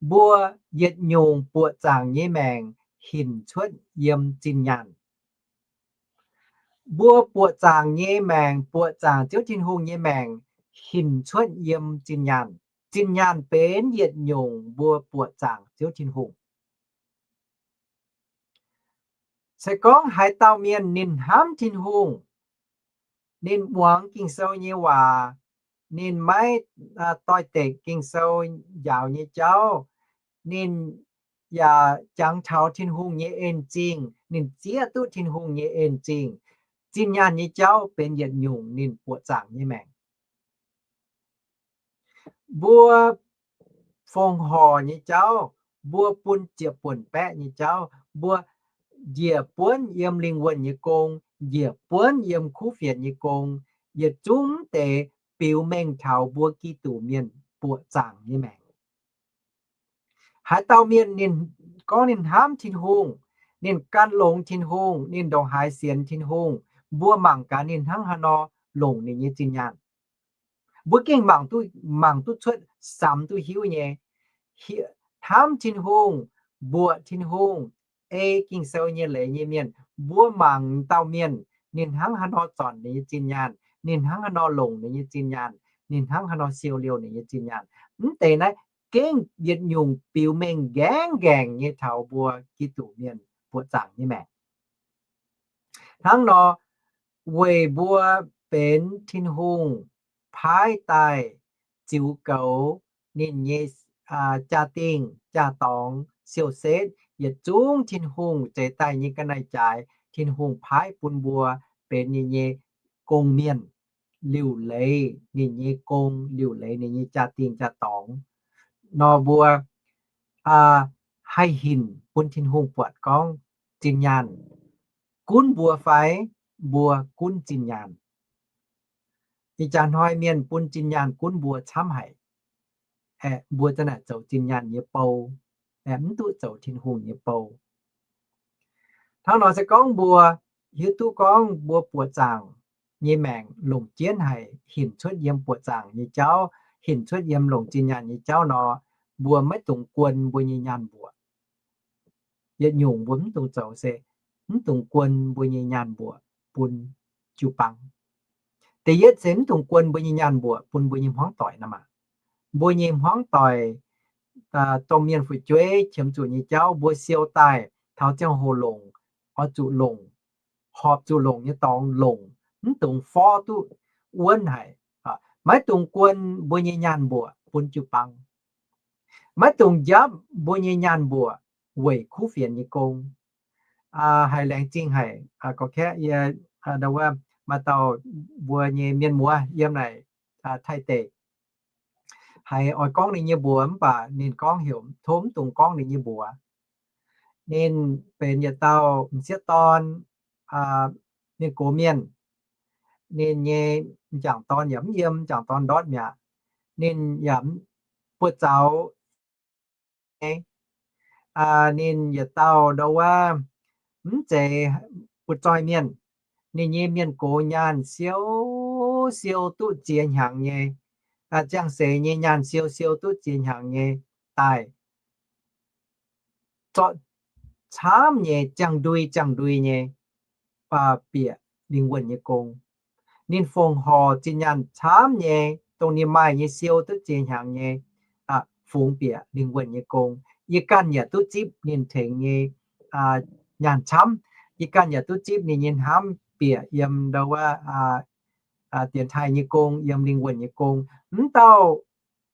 Mbuo yietc nyungc buoqc zaangc nyei maengc hinc cuotv yiem zinh nyaanh. Mbuo buoqc zaangc nyei maengc, buoqc zaangc Ziouv Tin-Hungh nyei maengc hinc cuotv yiem zinh nyaanh. Zinh nyaanh benx yietc nyungc mbuo buoqc zaangc Ziouv Tin-Hungh. Se gorngv haaix dauh mienh ninh hnamv Tin-Hungh, ninh muangx Ging-Sou nyei waac, ninh maiv doix-dekc Ging-Sou njaaux nyei jauv, ninh yaac jangx taux Tin-Hungh nyei en-zingh, ninh zieqv duqv Tin-Hungh nyei en-zingh, zinh nyaanh nyei jauv benx yietc nyungc ninh buoqc zaangc nyei maengc. Mbuo fongc horc nyei jauv, mbuo bun ziepc buonc baeqv nyei jauv, mbuo njiec buonv yiem lingh wuonh nyei gong, njiec buonv yiem kuv fienx nyei gong, yietc zungv deix biux mengh taux mbuo Giduc mienh buoqc zaangc nyei maengc. Haaix dauh mienh ninh gorngv ninh hnamv Tin-Hungh, ninh gan longx Tin-Hungh, ninh ndongc haaix sienx Tin-Hungh, mbuo mangc gaax ninh hnangv haaix nor longc ninh nyei zinh nyaanh. Mbuo gengh mangc duqv, mangc duqv cuotv, samx duqv hiuv nyei. Hnamv Tin-Hungh, mbuoqc Tin-Hungh, ei Ging-Sou nyei leiz nyei mienh, mbuo mangc dauh mienh ninh hnangv haaix nor zornc ninh nyei zinh nyaanh, ninh hnangv haaix nor longc ninh nyei zinh nyaanh, ninh hnangv haaix nor siou liouh ninh nyei zinh nyaanh. Mv deix naaiv gengh yietc nyungc biux mengh nqaengv nqaengc nyei taux mbuo Giduc mienh buoqc zaangc nyei maengc. Hnangv nor, weic mbuo benx Tin-Hungh paaiv daaih ziux goux ninh nyei jaa-dingh jaa-dorngx siou-setv, yietc zungv Tin-Hungh zeix daaih nyei ga'naaiv jaaix, Tin-Hungh paaiv bun mbuo benx ninh nyei gong-mienh, liuc leiz ninh nyei gong, liuc leiz ninh nyei jaa-dingh jaa-dorngx nor, mbuo haih hinc bun Tin-Hungh buatc gorngv zinh nyaanh gunv mbuo fai mbuo gunv zinh nyaanh. Ih jaax hnoi mienh bun zinh nyaanh gunv mbuo camv haic. Aeqv, mbuo za'naaic zoux zinh nyaanh nyei bou, aeqv, mv duqv zoux Tin-Hungh nyei bou. Hnangv nor se gorngv mbuo hiuv duqv gorngv mbuo buoqc zaangc nyei maengc longc jienv haic, hinc cuotv yiem buoqc zaangc nyei jauv, hinc cuotv yiem longc zinh nyaanh nyei jauv nor, mbuo maiv dungx guon mbuo nyei nyaanh mbuoqc. Yietc nyungc mbuo mv dungx zoux se mv dungx guon mbuo nyei nyaanh mbuoqc bun jiu-baang. Da'yietv se mv dungx guon mbuo nyei nyaanh mbuoqc bun mbuo nyei hmuangv doic nor maah. Mbuo nyei hmuangv doic, domh mienh fu'jueiv qiemx zuqc nyei jauv mbuo siou daaih taux ziangh hoc longc, oix zuqc longc, horpc zuqc longc nyei dorngx longc, mv dungx forv duqv wuonv haic. Maiv dungx guon mbuo nyei nyaanh mbuoqc bun jiu-baang. Maiv dungx njapv mbuo nyei nyaanh mbuoqc weic kuv fienx nyei gong. Haiz laengz zingh haic, gorqv-kaeqv yie, ndo wuov, maaih dauh mbuo nyei mienh muoz yiem naaic Taiv deic, haiz oix gorngv ninh nyei mbuox mv baac ninh gorngv heuc tov mv dungx gorngv ninh nyei mbuox. Ninh benx yietc dauh m'sieqv dorn, mienh gox mienh. Ninh nyei m'jangc dorn yaac mv yiem, m'jangc dorn ndortv mi'aqv. Ninh yaac buoz-zaux, ninh yietc dauh ndo wuov, mv zeiz butv-zoih mienh. Ninh nyei mienh gox nyaanh siou siou duqv ziex hnyangx nyei, ziangh seix nyei nyaanh siou siou duqv ziex hnyangx nyei daaih, zorqv camv nyei ziangh ndui ziangh ndui nyei bieqc lingh wuonh nyei gong. Ninh fongc horc zinh nyaanh camv nyei, dongh ninh maaih nyei siou duqv ziex hnyangx nyei, fungx bieqc lingh wuonh nyei gong. Yie ganh yaac duqv zipv ninh tengx nyei nyaanh camv. Yie ganh yaac duqv zipv ninh nyei hnamv bieqc yiem ndo wuov dienx taaih nyei gong, yiem lingh wuonh nyei gong. Mv dauh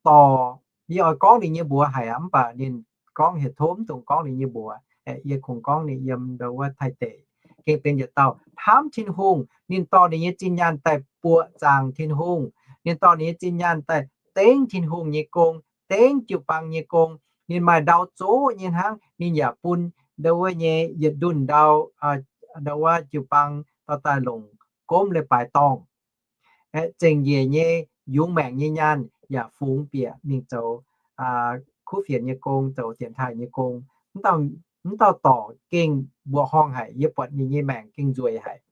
dorc, yie oix gorngv ninh nyei mbuox haic aqv, mv baac ninh gorngv hieh tov, mv dungx gorngv ninh nyei mbuox. Yie kungx gorngv ninh yiem ndo wuov Taiv deic. Gengh benx yietc dauh hnamv Tin-Hungh, ninh dorh ninh nyei zinh nyaanh daaih buoqc zaangc Tin-Hungh. Ninh dorh ninh nyei zinh nyaanh daaih dengv Tin-Hungh nyei gong, dengv jiu-baang nyei gong. Ninh maaih ndau zoqv nyei hnangv, ninh yaac bun ndo wuov nyei yietc ndunh ndau, ndo wuov jiu-baang dorh daaih longc gomv leiz-baaix dorngh. Aeqv, zengc njiec nyei yungz maengc nyei nyaanh yaac fungx bieqc mingh zoux kuv fienx nyei gong, zoux dienx taaih nyei gong. Mv dauh dorc gengh mbuoqc horngh haic, yie buatc ninh nyei maengc gengh nzueic haic.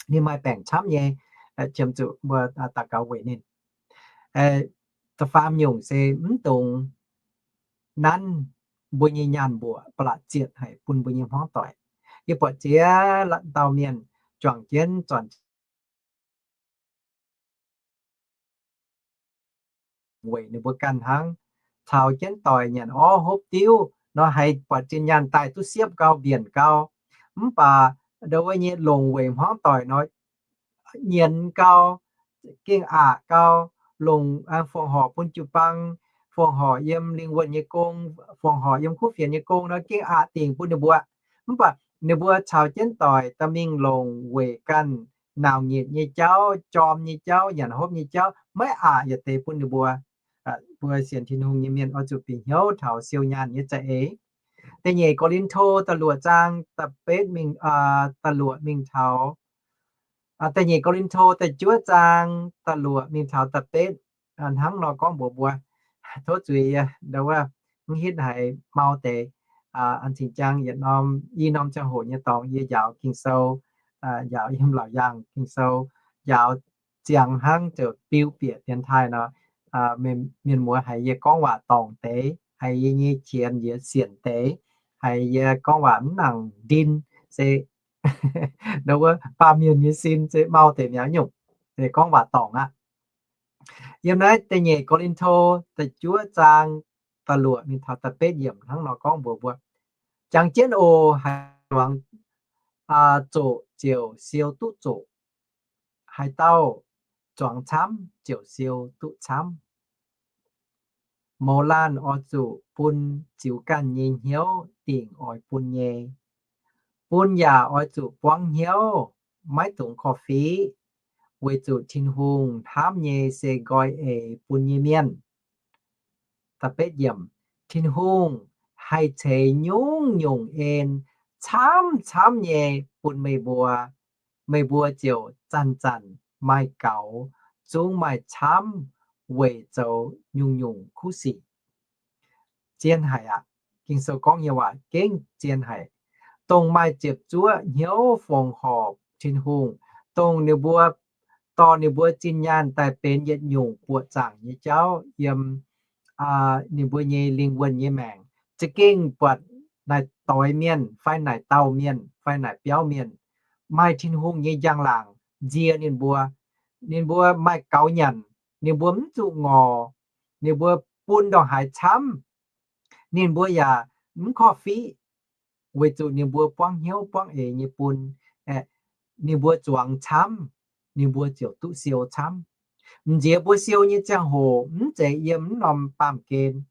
Ninh maaih baengc camv nyei, qiemx zuqc mbuo daux gaux weic ninh. Da'faam nyungc se mv dungx nanv mbuo nyei nyaanh mbuoqc ba'laqc zietc haic bun mbuo nyei hmuangv doic. Yie buatc ziex dauh mienh juangc jienv zornc weic ninh mbuo ganh hnangv, caux jienv doic nyanc orv hopv diuv nor, haiz buatc zinh nyaanh daaih duqv siepv gau, mbienc gau. Mv baac ndo wuov nyei longc weic hmuangv doic nor, nyienz gau, gengh aqc gau, longc fongc horc bun jiu-baang, fongc horc yiem lingh wuonh nyei gong, fongc horc yiem kuv fienx nyei gong nor, gengh aqc dingc bun ninh mbuo. Mv baac ninh mbuo caux jienv doic daaih mingh longc weic ganh nauc nyitc nyei jauv, jorm nyei jauv, nyanc hopv nyei jauv, maiv aqc yietc deix bun ninh mbuo. Mbuo sienx Tin-Hungh nyei mienh oix zuqc bieqc hnyouv taux siou nyaanh nyei za'eix. Da'nyeic Ko^lin^to da'luoqc zaang da'betv mingh, da'luoqc mingh taux, da'nyeic Ko^lin^to da'juov zaang da'luoqc mingh taux da'betv hnangv nor gorngv mbuox mbuo. Tov zuiz yie ndo wuov mv hitv haiz mau deix. An cingx jang yietc norm i norm ziangh hoc nyei dorngx yie njaaux Ging-Sou, njaaux yiem Laauc Yaangh Ging-Sou, njaaux ziangx hnangv ziouc biu bieqc dienx taaih nor, mienh muoz haiz yie gorngv waac dorngc deix, haiz yie nyei qienx yie sienc deix, haiz yie gorngv waac mv nangc ndin, se ndo wuov baamh mienh nyei sin se mau deix mi'aqv nyungc, gorngv waac dorngc aqv. Yiem naaiv da'nyeic Ko^lin^to da'juov zaang da'luoqc mingh taux da'betv yiemc hnangv nor gorngv mbuox mbuo, jangx jienv oc. Haaix dauh zuangx zoqc ziouc siou duqv zoqc. Haaix dauh zuangx camv ziouc siou duqv camv. Mouz laanh oix zuqc bun ziux ganh nyei hnyouv dingc oix bun nyei. Bun yaac oix zuqc buangv hnyouv, maiv dungx korv-fiqv, weic zuqc Tin-Hungh hnamv nyei se nqoi eix bun nyei mienh. Tin-Hungh haih ceix nyungc-nyungc en camv-camv nyei bun meih mbuo. Meih mbuo ziouc zanc-zanc maaih gaux, zungv maaih camv weic zoux nyungc-nyungc kuv sic. Zien haic aqv. Ging-Sou gorngv nyei waac gengh zien haic. Dongh maaih ziepc zuoqv hnyouv fongc horc Tin-Hungh, dongh ninh mbuo dorh ninh mbuo zinh nyaanh daaih benx yietc nyungc buoqc zaangc nyei jauv yiem ninh mbuo nyei lingh wuonh nyei maengc, za'gengh buatc naaic doix mienh fai naaic dauh mienh fai naaic biauv mienh, maaih Tin-Hungh nyei njang-laangc nzie ninh mbuo. Ninh mbuo maaih gaux nyanc, ninh mbuo mv zuqc ngorc, ninh mbuo bun ndongc haaix camv, ninh mbuo yaac mv korv-fiqv, weic zuqc ninh mbuo buangv hnyouv buangv eix nyei bun. Ninh mbuo zuangx camv, ninh mbuo ziouc duqv siou camv. M'nziex mbuo siou nyei ziangh hoc mv zeiz yiem mv norm baamh gen.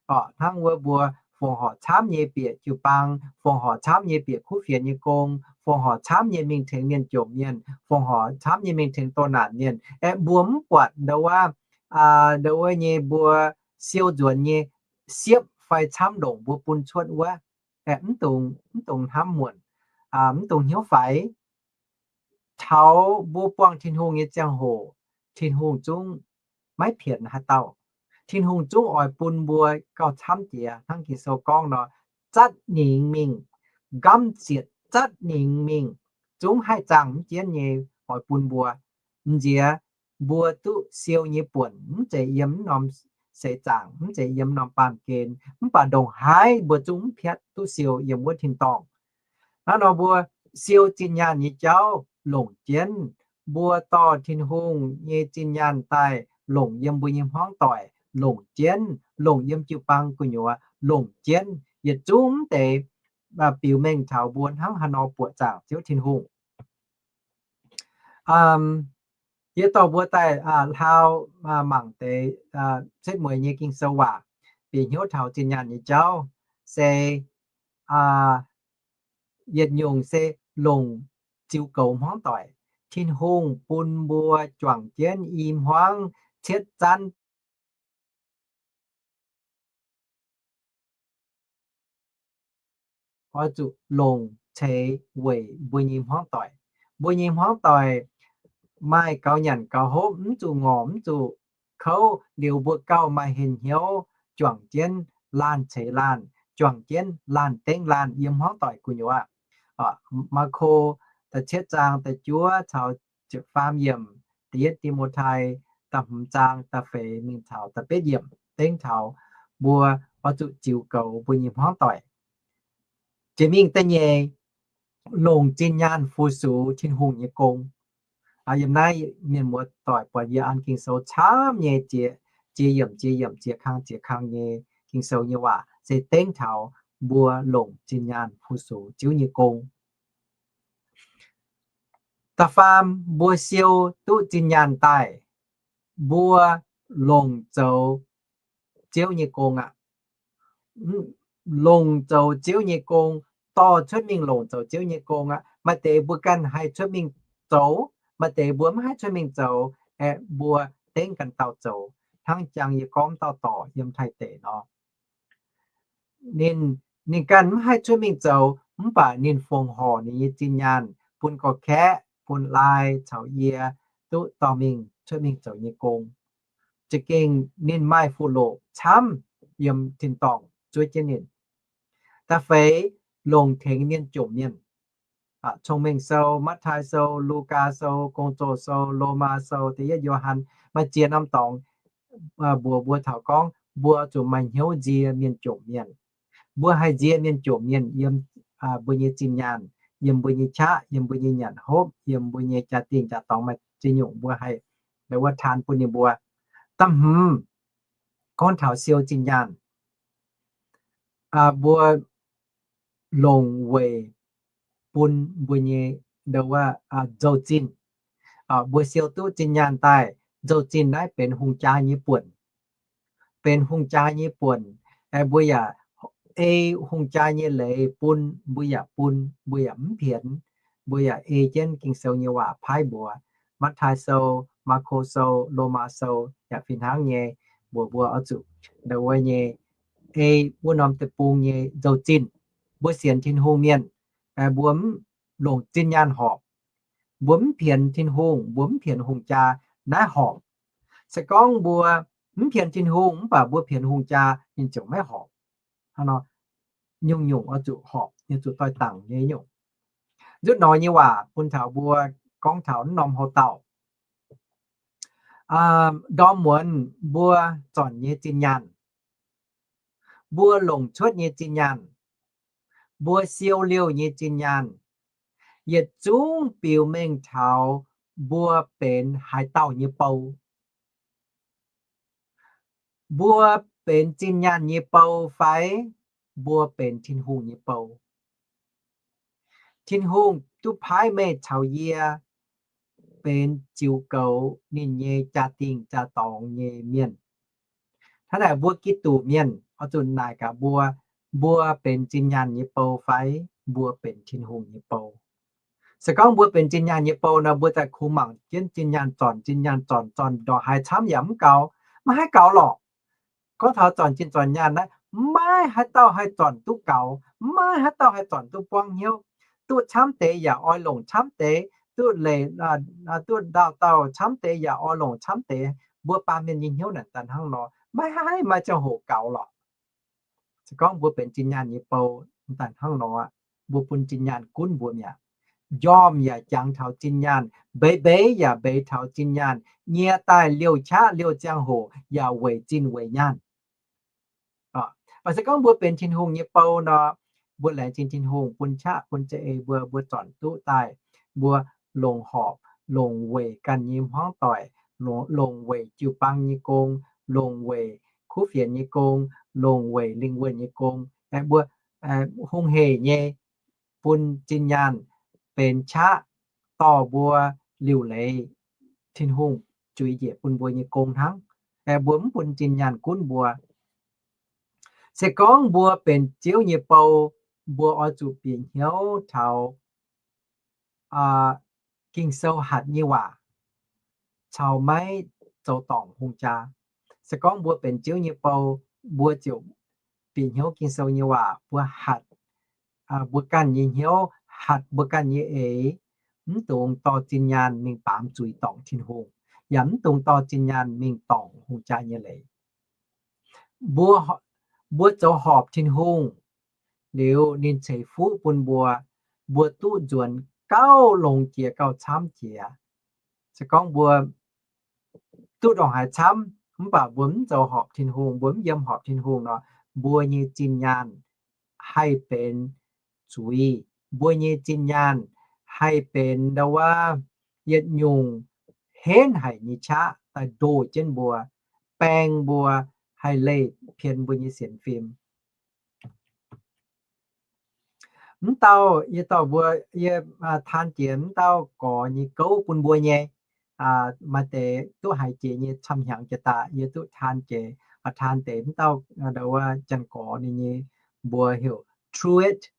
Hnangv wuov mbuo fongc horc camv nyei bieqc jiu-baang, fongc horc camv nyei bieqc kuv fienx nyei gong, fongc horc camv nyei mingh tengx mienh jomc mienh, fongc horc camv nyei mingh tengx doh naanc mienh. Aeqv, mbuo mv buatc ndo wuov, ndo wuov nyei mbuo siou nzuonx nyei siepv fai camv ndongc mbuo bun cuotv wuov. Aeqv, mv dungx, mv dungx hnamv muonc, mv dungx hnyouv faix. Taux mbuo buangh Tin-Hungh nyei ziangh hoc, Tin-Hungh zungv maiv pienx haaix dauh. Tin-Hungh zungv oix bun mbuo gauh camv jiex hnangv Ging-Sou gorngv nor, zatv ningx mingh, nqamv zietc zatv ningx mingh, zungv haih zaangh mv jienv nyei oix bun mbuo. M'nziex mbuo duqv siou nyei buonc mv zeiz yiem mv norm seix zaangc, mv zeiz yiem norm baamh gen, mv baac ndongc haaix mbuo zungv mv piatv duqv siou yiem wuov tin-dorngh. Hnangv nor mbuo siou zinh nyaanh nyei jauv longc jienv, mbuo dorh Tin-Hungh nyei zinh nyaanh daaih longc yiem mbuo nyei hmuangv doic, longc jienv, longc yiem jiu-baang gu'nyuoz longc jienv, yietc zungv mv deix biux mengh taux mbuo hnangv haaix nor buoqc zaangc Ziouv Tin-Hungh. Yie dorh mbuo daaih hlauv mangc deix setv mueiz nyei Ging-Sou waac, bieqc hnyouv taux zinh nyaanh nyei jauv, se yietc nyungc se longc ziux goux hmuangv doic. Tin-Hungh bun mbuo juangc jienv i hmuangv cietv zanv oix zuqc longc ceix weic mbuo nyei hmuangv doic. Mbuo nyei hmuangv doic maaih gaux nyanc gaux hopv, mv zuqc ngorc mv zuqc kouv liuz, mbuo gauh maaih henh hnyouv juangc jienv laanh ceix laanh, juangc jienv laanh dengv laanh yiem hmuangv doic gu'nyuoz. Maako da'cietv zaang da'juov caux ziepc faam yiemc, da'yietv Ti^mo^tai da'hmz zaang da'feix mingh taux da'betv yiemc dengv taux mbuo oix zuqc ziux goux mbuo nyei hmuangv doic. Jiex mingh da'nyeic, longc zinh nyaanh fu-sux Tin-Hungh nyei gong. Yiem naaiv mienh muoz doic buatc yie an Ging-Sou camv nyei, ziex yiemc ziex yiemc, ziex kang ziex kang nyei Ging-Sou nyei waac se dengv taux mbuo longc zinh nyaanh fu-sux Ziouv nyei gong. Da'faam, mbuo siou duqv zinh nyaanh daaih, mbuo longc zoux Ziouv nyei gong aqv. Longc zoux Ziouv nyei gong, dorh cuotv mingh longc zoux Ziouv nyei gong aqv. Maaih deix mbuo ganh haih cuotv mingh zoux, maaih deix mbuo mv haih cuotv mingh zoux, aeqv, mbuo dengv ganh dauh zoux, hnangv jang yie gorngv dauh dorc yiem Taiv deic nor. Ninh, ninh ganh mv haih cuotv mingh zoux, mv baac ninh fongc horc ninh nyei zinh nyaanh bun gorx-kaeqv, bun laai caux yie duqv dorh mingh cuotv mingh zoux nyei gong. Za'gengh ninh maaih fuqv-loqc camv yiem tin-dorngh zuov jienv ninh. Da'feix, longc tengx mienh jomc mienh. Cong-Mengh Sou, Matv^taai Sou, Lugaa Sou, Gong-Zoh Sou, Lomaa Sou, Da'yietv Yo^han, maaih ziex norm dorngx mbuox mbuo taux gorngv mbuo zuqc maaih hnyouv nzie mienh jomc mienh. Mbuo haih nzie mienh jomc mienh yiem mbuo nyei zinh nyaanh, yiem mbuo nyei qaqv, yiem mbuo nyei nyanc hopv, yiem mbuo nyei jaa-dingh jaa-dorngx, maaih ziex nyungc mbuo haih wuov taan bun ninh mbuo. Da'hmz, gorngv taux siou zinh nyaanh, mbuo longc weic bun mbuo nyei nzou-zinh. Mbuo siou duqv zinh nyaanh daaih, nzou-zinh naaiv benx hungh jaa nyei buonc. Benx hungh jaa nyei buonc, mbuo yaac ei hungh jaa nyei leiz bun, mbuo yaac bun, mbuo yaac mv pienx. Mbuo yaac ei jienv Ging-Sou nyei waac paaiv mbuox. Matv^taai Sou, Maako Sou, Lomaa Sou yaac fih hnangv nyei mbuox mbuo oix zuqc ndau wuov nyei ei wuov norm deic-bung nyei nzou-zinh. Mbuo sienx Tin-Hungh mienh, mbuo mv longc zinh nyaanh horpc. Mbuo mv pienx Tin-Hungh, mbuo mv pienx hungh jaa, naaiv horpc. Se gorngv mbuo mv pienx Tin-Hungh mv baac mbuo pienx hungh jaa, ninh ziouc maiv horpc. Nyungc-nyungc oix zuqc horpc, oix zuqc doix-dangc nyei nyungc. Nzutv nor nyei waac bun taux mbuo gorngv taux naaiv norm houx-dauh. Ndorm muonz mbuo zornc nyei zinh nyaanh, mbuo longc cuotv nyei zinh nyaanh, mbuo siou liouh nyei zinh nyaanh, yietc zungv biux mengh taux mbuo benx haaix dauh nyei bou. Mbuo benx zinh nyaanh nyei bou fai mbuo benx Tin-Hungh nyei bou? Tin-Hungh duqv paaiv meih caux yie benx ziux goux ninh nyei jaa-dingh jaa-dorngx nyei mienh. Hnangv naaic mbuo Giduc mienh oix zuqc naaic gaax mbuo, mbuo benx zinh nyaanh nyei bou fai mbuo benx Tin-Hungh nyei bou? Se gorngv mbuo benx zinh nyaanh nyei bou nor, mbuo daaih kungx mangc jienv zinh nyaanh zornc, zinh nyaanh zornc, zornc ndongc haaix camv yaac mv gaux, maiv haih gaux lorqc. Gorngv taux zornc zinh zornc nyaanh naaiv, maiv haaix dauh haih zornc duqv gaux, maiv haaix dauh haih zornc duqv buangv hnyouv. Duqv camv deix yaac oix longc camv deix, duqv leiz, duqv ndaauh dauh camv deix yaac oix longc camv deix. Mbuo baamh mienh nyei hnyouv naaic daaih hnangv nor, maiv haih maaih ziangh hoc gaux lorqc. Se gorngv mbuo benx zinh nyaanh nyei bou daaih hnangv nor, mbuo bun zinh nyaanh gunv mbuo mi'aqv. njormh yaac jangx taux zinh nyaanh, mbeix mbeix yaac mbeix taux zinh nyaanh, nyie daaih liouh qaqv liouh ziangh hoc yaac weic zinh weic nyaanh. Se gorngv mbuo benx Tin-Hungh nyei bou nor, mbuo laengz zingh Tin-Hungh bun qaqv bun za'eix mbuo, mbuo zornc duqv daaih, mbuo longc horpc, longc weic ganh nyei hmuangv doic, longc weic jiu-baang nyei gong, longc weic kuv fienx nyei gong, longc weic lingh wuonh nyei gong. Mbuo hungh hec nyei bun zinh nyaanh benx qaqv dorh mbuo liuc leiz Tin-Hungh zuiz njiec bun mbuo nyei gong hnangv. Mbuo mv bun zinh nyaanh gunv mbuo. Se gorngv mbuo benx Ziouv nyei bou, mbuo oix zuqc bieqc hnyouv taux Ging-Sou hatc nyei waac caux maiv zoux dorngc hungh jaa. Se gorngv mbuo benx Ziouv nyei bou, mbuo ziouc bieqc hnyouv Ging-Sou nyei waac, mbuo hatc mbuo ganh nyei hnyouv, hatc mbuo ganh nyei eix, mv dungx dorh zinh nyaanh mingh baamz zuiz dorngc Tin-Hungh, yaac mv dungx dorh zinh nyaanh mingh dorngc hungh jaa nyei leiz. Mbuo zoux horpc Tin-Hungh liuz, ninh ceix fuqv bun mbuo, mbuo duqv nzuonx gauh longx jiex gauh camv jiex. Se gorngv mbuo duqv ndongc haaix camv mv baac mbuo mv zoux horpc Tin-Hungh, mbuo mv yiem horpc Tin-Hungh nor, mbuo nyei zinh nyaanh haih benx zuiz. Mbuo nyei zinh nyaanh haih benx ndau wuov yietc nyungc henv haic nyei qaqv daaih ndoh jienv mbuo, baeng mbuo, haih leih pien mbuo nyei sienx fim. Mv dauh yie dorh mbuo, yie taan jiex mv dauh gorx nyei gouv bun mbuo nyei. Maaih deix duqv haiz jiex nyei camv-hnyangx jiex daaih yie duqv taan jiex, taan deix mv dauh ndau wuov janx-gorx ninh nyei mbuox heuc Truett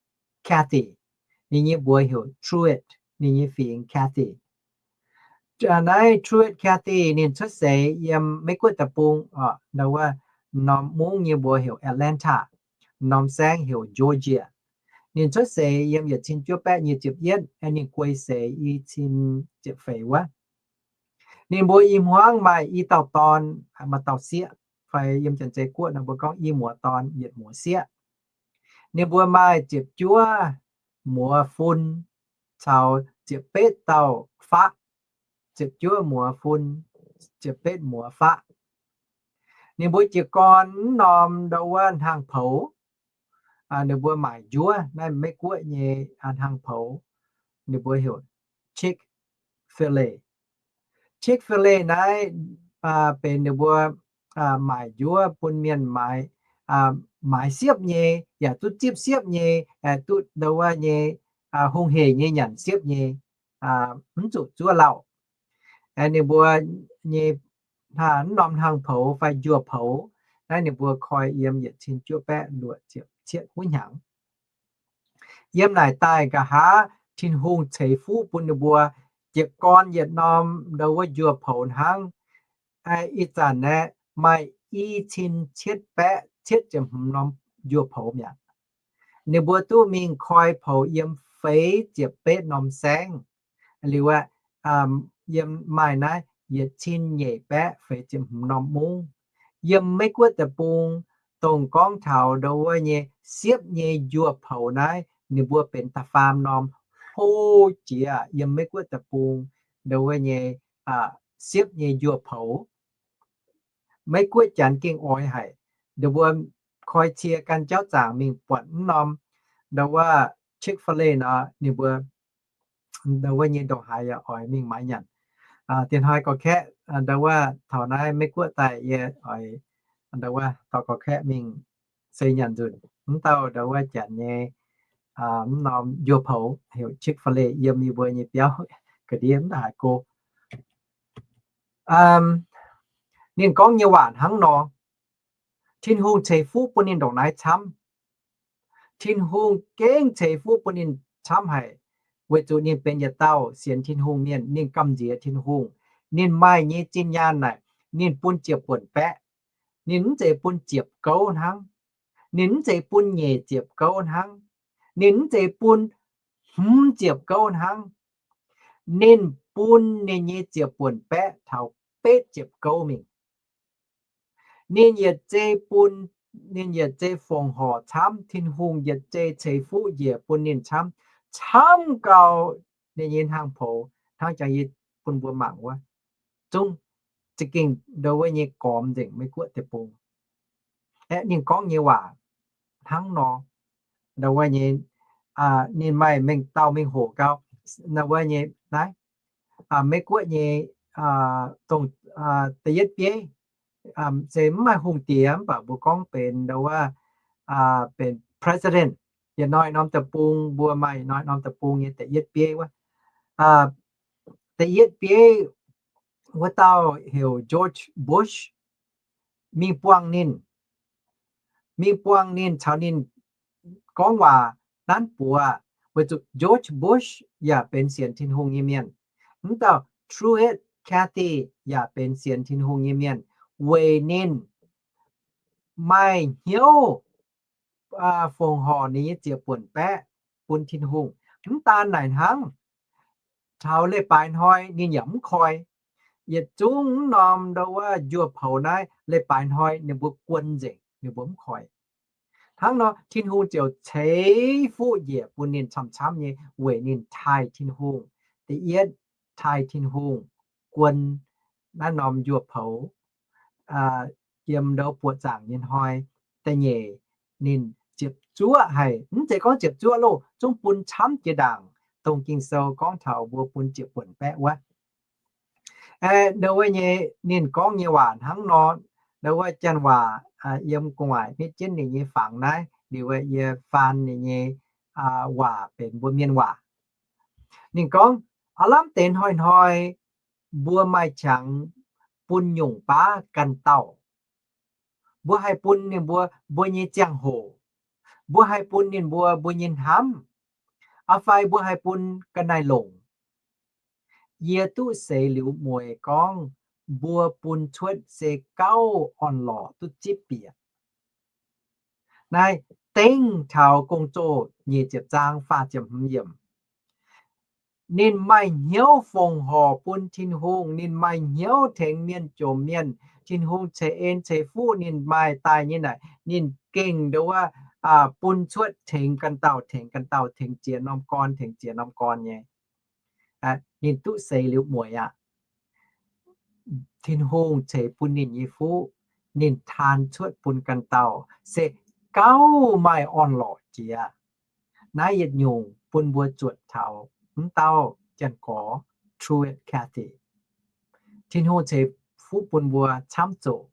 Cathy. Ninh nyei mbuox heuc Truett, ninh nyei fingx Cathy. Naaiv Truett Cathy ninh cuotv seix yiem Meiv Guoqv deic-bung, ndau wuov norm mungv nyei mbuox heuc Atlanta, norm saengv heuc Georgia. Ninh cuotv seix yiem yietc cin juov baeqv nyic ziepc yietv, ninh guei seix i cin ziepc feix wuov. Ninh mbuo i hmuangv maaih i dauh dorn, maaih dauh sieqv, fai yiem Janx-Zei Guoqv nor mbuo gorngv i muoz dorn yietc muoz sieqv. Ninh mbuo maaih ziepc juov muoz fun caux ziepc betv dauh faqv. Ziepc juov muoz fun, ziepc betv muoz faqv. Ninh mbuo jiez gorn mv norm ndau wuov hnaangx poux, ninh mbuo maaic njuov naaiv Meiv Guoqv nyei hnaangx poux, ninh mbuo heuc Chick-fil-A. Chick-fil-A naaiv benx ninh mbuo maaic njuov bun mienh maaiz, maaiz siepv nyei, yaac duqv zipv siepv nyei, duqv ndau wuov nyei hungh hec nyei nyanc siepv nyei, mv zuqc zuov lauh. Ninh mbuo nyei mv norm hnaangx poux fai njuov poux, naaiv ninh mbuo koi yiem yietc cin juov baeqv luoqc ziepc cietv wuov hnyangx. Yiem naaic daaih nqa'haav Tin-Hungh ceix fuqv bun ninh mbuo jiez gorn yietc norm ndau wuov njuov poux hnangv. Ih zanc naaiv maaih i cin cietv baeqv cietv ziepc hmz norm njuov poux mi'aqv. Ninh mbuo duqv mingh koi poux yiem feix ziepc betv norm saengv. Liuz aqv, yiem maaih naaiv yietc cin nyeic baeqv feix ziepc hmz norm mungv. Yiem Meiv Guoqv deic-bung, dongh gorngv taux ndau wuov nyei siepv nyei njuov poux naaiv, ninh mbuo benx da'faam norm hlo jiex yiem Meiv Guoqv deic-bung ndau wuov nyei siepv nyei njuov poux. Meiv Guoqv Janx gengh oix haic. Ninh mbuo koi cie gan jauv zaangc mingh buatc mv norm ndau wuov Chick-fil-A nor, ninh mbuo ndau wuov nyei ndongc haaix yaac oix mingh maaiz nyanc. Diex hnoi gorx-kaeqv ndau wuov taux naaiv Meiv Guoqv daaih yie oix ndau wuov dorh gorx-kaeqv mingh se nyanc nzunc. Mv dauh ndau wuov Janx nyei mv norm njuov poux heuc Chick-fil-A yiem yie mbuo nyei biauv ga'ndiev mv haaix go. Ninh gorngv nyei waac hnangv nor, Tin-Hungh ceix fuqv bun ninh ndongc naaiv camv. Tin-Hungh gengh ceix fuqv bun ninh camv haic, weic zuqc ninh benx yietc dauh sienx Tin-Hungh mienh, ninh gamh nziex Tin-Hungh. Ninh maaih nyei zinh nyaanh naaic, ninh bun ziepc buonc baeqv. Ninh mv zeiz bun ziepc gouv hnangv. Ninh mv zeiz bun nyeic ziepc gouv hnangv. Ninh mv zeiz bun hmz ziepc gouv hnangv. Ninh bun ninh nyei ziepc buonc baeqv taux betv ziepc gouv mingh. Ninh yietc zei bun, ninh yietc zei fongc horc camv. Tin-Hungh yietc zei ceix fuqv njiec bun ninh camv, camv gau ninh nyei hnaangx-poux hnangv jangx yie bun mbuo mangc wuov, zungv za'gengh ndo wuov nyei gormx nzengc Meiv Guoqv deic-bung. Aeqv, ninh gorngv nyei waac hnangv nor, ndo wuov nyei, ninh maaih mengh dauh mengh hoc gau, ndo wuov nyei naaiv, Meiv Guoqv nyei, dongh, da'yietv bieiv, se mv maaih hungh diex mv baac mbuo gorngv benx ndo wuov, benx president, yietc norm norm deic-bung, mbuo maaih yietc norm norm deic-bung nyei da'yietv bieiv wuov. Da'yietv bieiv wuov dauh heuc George Bush, mingh buangh ninh, mingh buangh ninh caux ninh gorngv waac nanv buoz, weic zuqc George Bush yaac benx sienx Tin-Hungh nyei mienh. Mv dauh Truett Cathy yaac benx sienx Tin-Hungh nyei mienh, weic ninh maaih hnyouv fongc horc ninh nyei ziepc buonc baeqv bun Tin-Hungh. Mv daan naaic hnangv, taux leiz-baaix hnoi ninh yaac mv koi. Yietc zungv mv norm ndo wuov njuov poux naaiv leiz-baaix hnoi ninh mbuo guon nzengc, ninh mbuo mv koi. Hnangv nor Tin-Hungh ziouc ceix fuqv njiec bun ninh camv-camv nyei weic ninh taaih Tin-Hungh. Da'yietv taaih Tin-Hungh guon naaiv norm njuov poux yiem ndo buoqc zaangc nyei hnoi. Da'nyeic ninh ziepc zuoqv haic, mv zeiz gorngv ziepc zuoqv loh, zungv bun camv jiex ndaangc dongh Ging-Sou gorngv taux mbuo bun ziepc buonc baeqv wuov. Ndo wuov nyei ninh gorngv nyei waac hnangv nor, ndo wuov janx waac yiem gu'nguaaic nitv jienv ninh nyei fangx naaiv liuz, yie faan ninh nyei waac benx mbuo mienh waac. Ninh gorngv, aav lamh deix hnoi-hnoi mbuo maaih qangx bun nyungc baav ganh dauh. Mbuo haih bun ninh mbuo mbuo nyei ziangh hoc, mbuo haih bun ninh mbuo mbuo nyei hnamv, aa fai mbuo haih bun ga'naaiv-longc. Yie duqv seix liuz mueiz gorngv mbuo bun cuotv se gauh orn-lorqc duqv zipv bieqc. Naaiv dengv taux Gong-Zoh nyeic ziepc zaang faah ziepc hmz yiemc. Ninh maaih hnyouv fongc horc bun Tin-Hungh, ninh maaih hnyouv tengx mienh jomc mienh. Tin-Hungh ceix en ceix fuqv ninh maaih daaih nyei naaic, ninh gengh ndo wuov bun cuotv tengx ganh dauh, tengx ganh dauh, tengx ziex norm gorn, tengx ziex norm gorn nyei. Ninh duqv seix liuz mueiz aqv. Tin-Hungh ceix bun ninh nyei fuqv, ninh taan cuotv bun ganh dauh se gauh maaih orn-lorqc jiex. Naaiv yietc nyungc bun mbuo zuotc taux mv dauh janx-gorx Truett Cathy. Tin-Hungh ceix fuqv bun mbuo camv zoqc,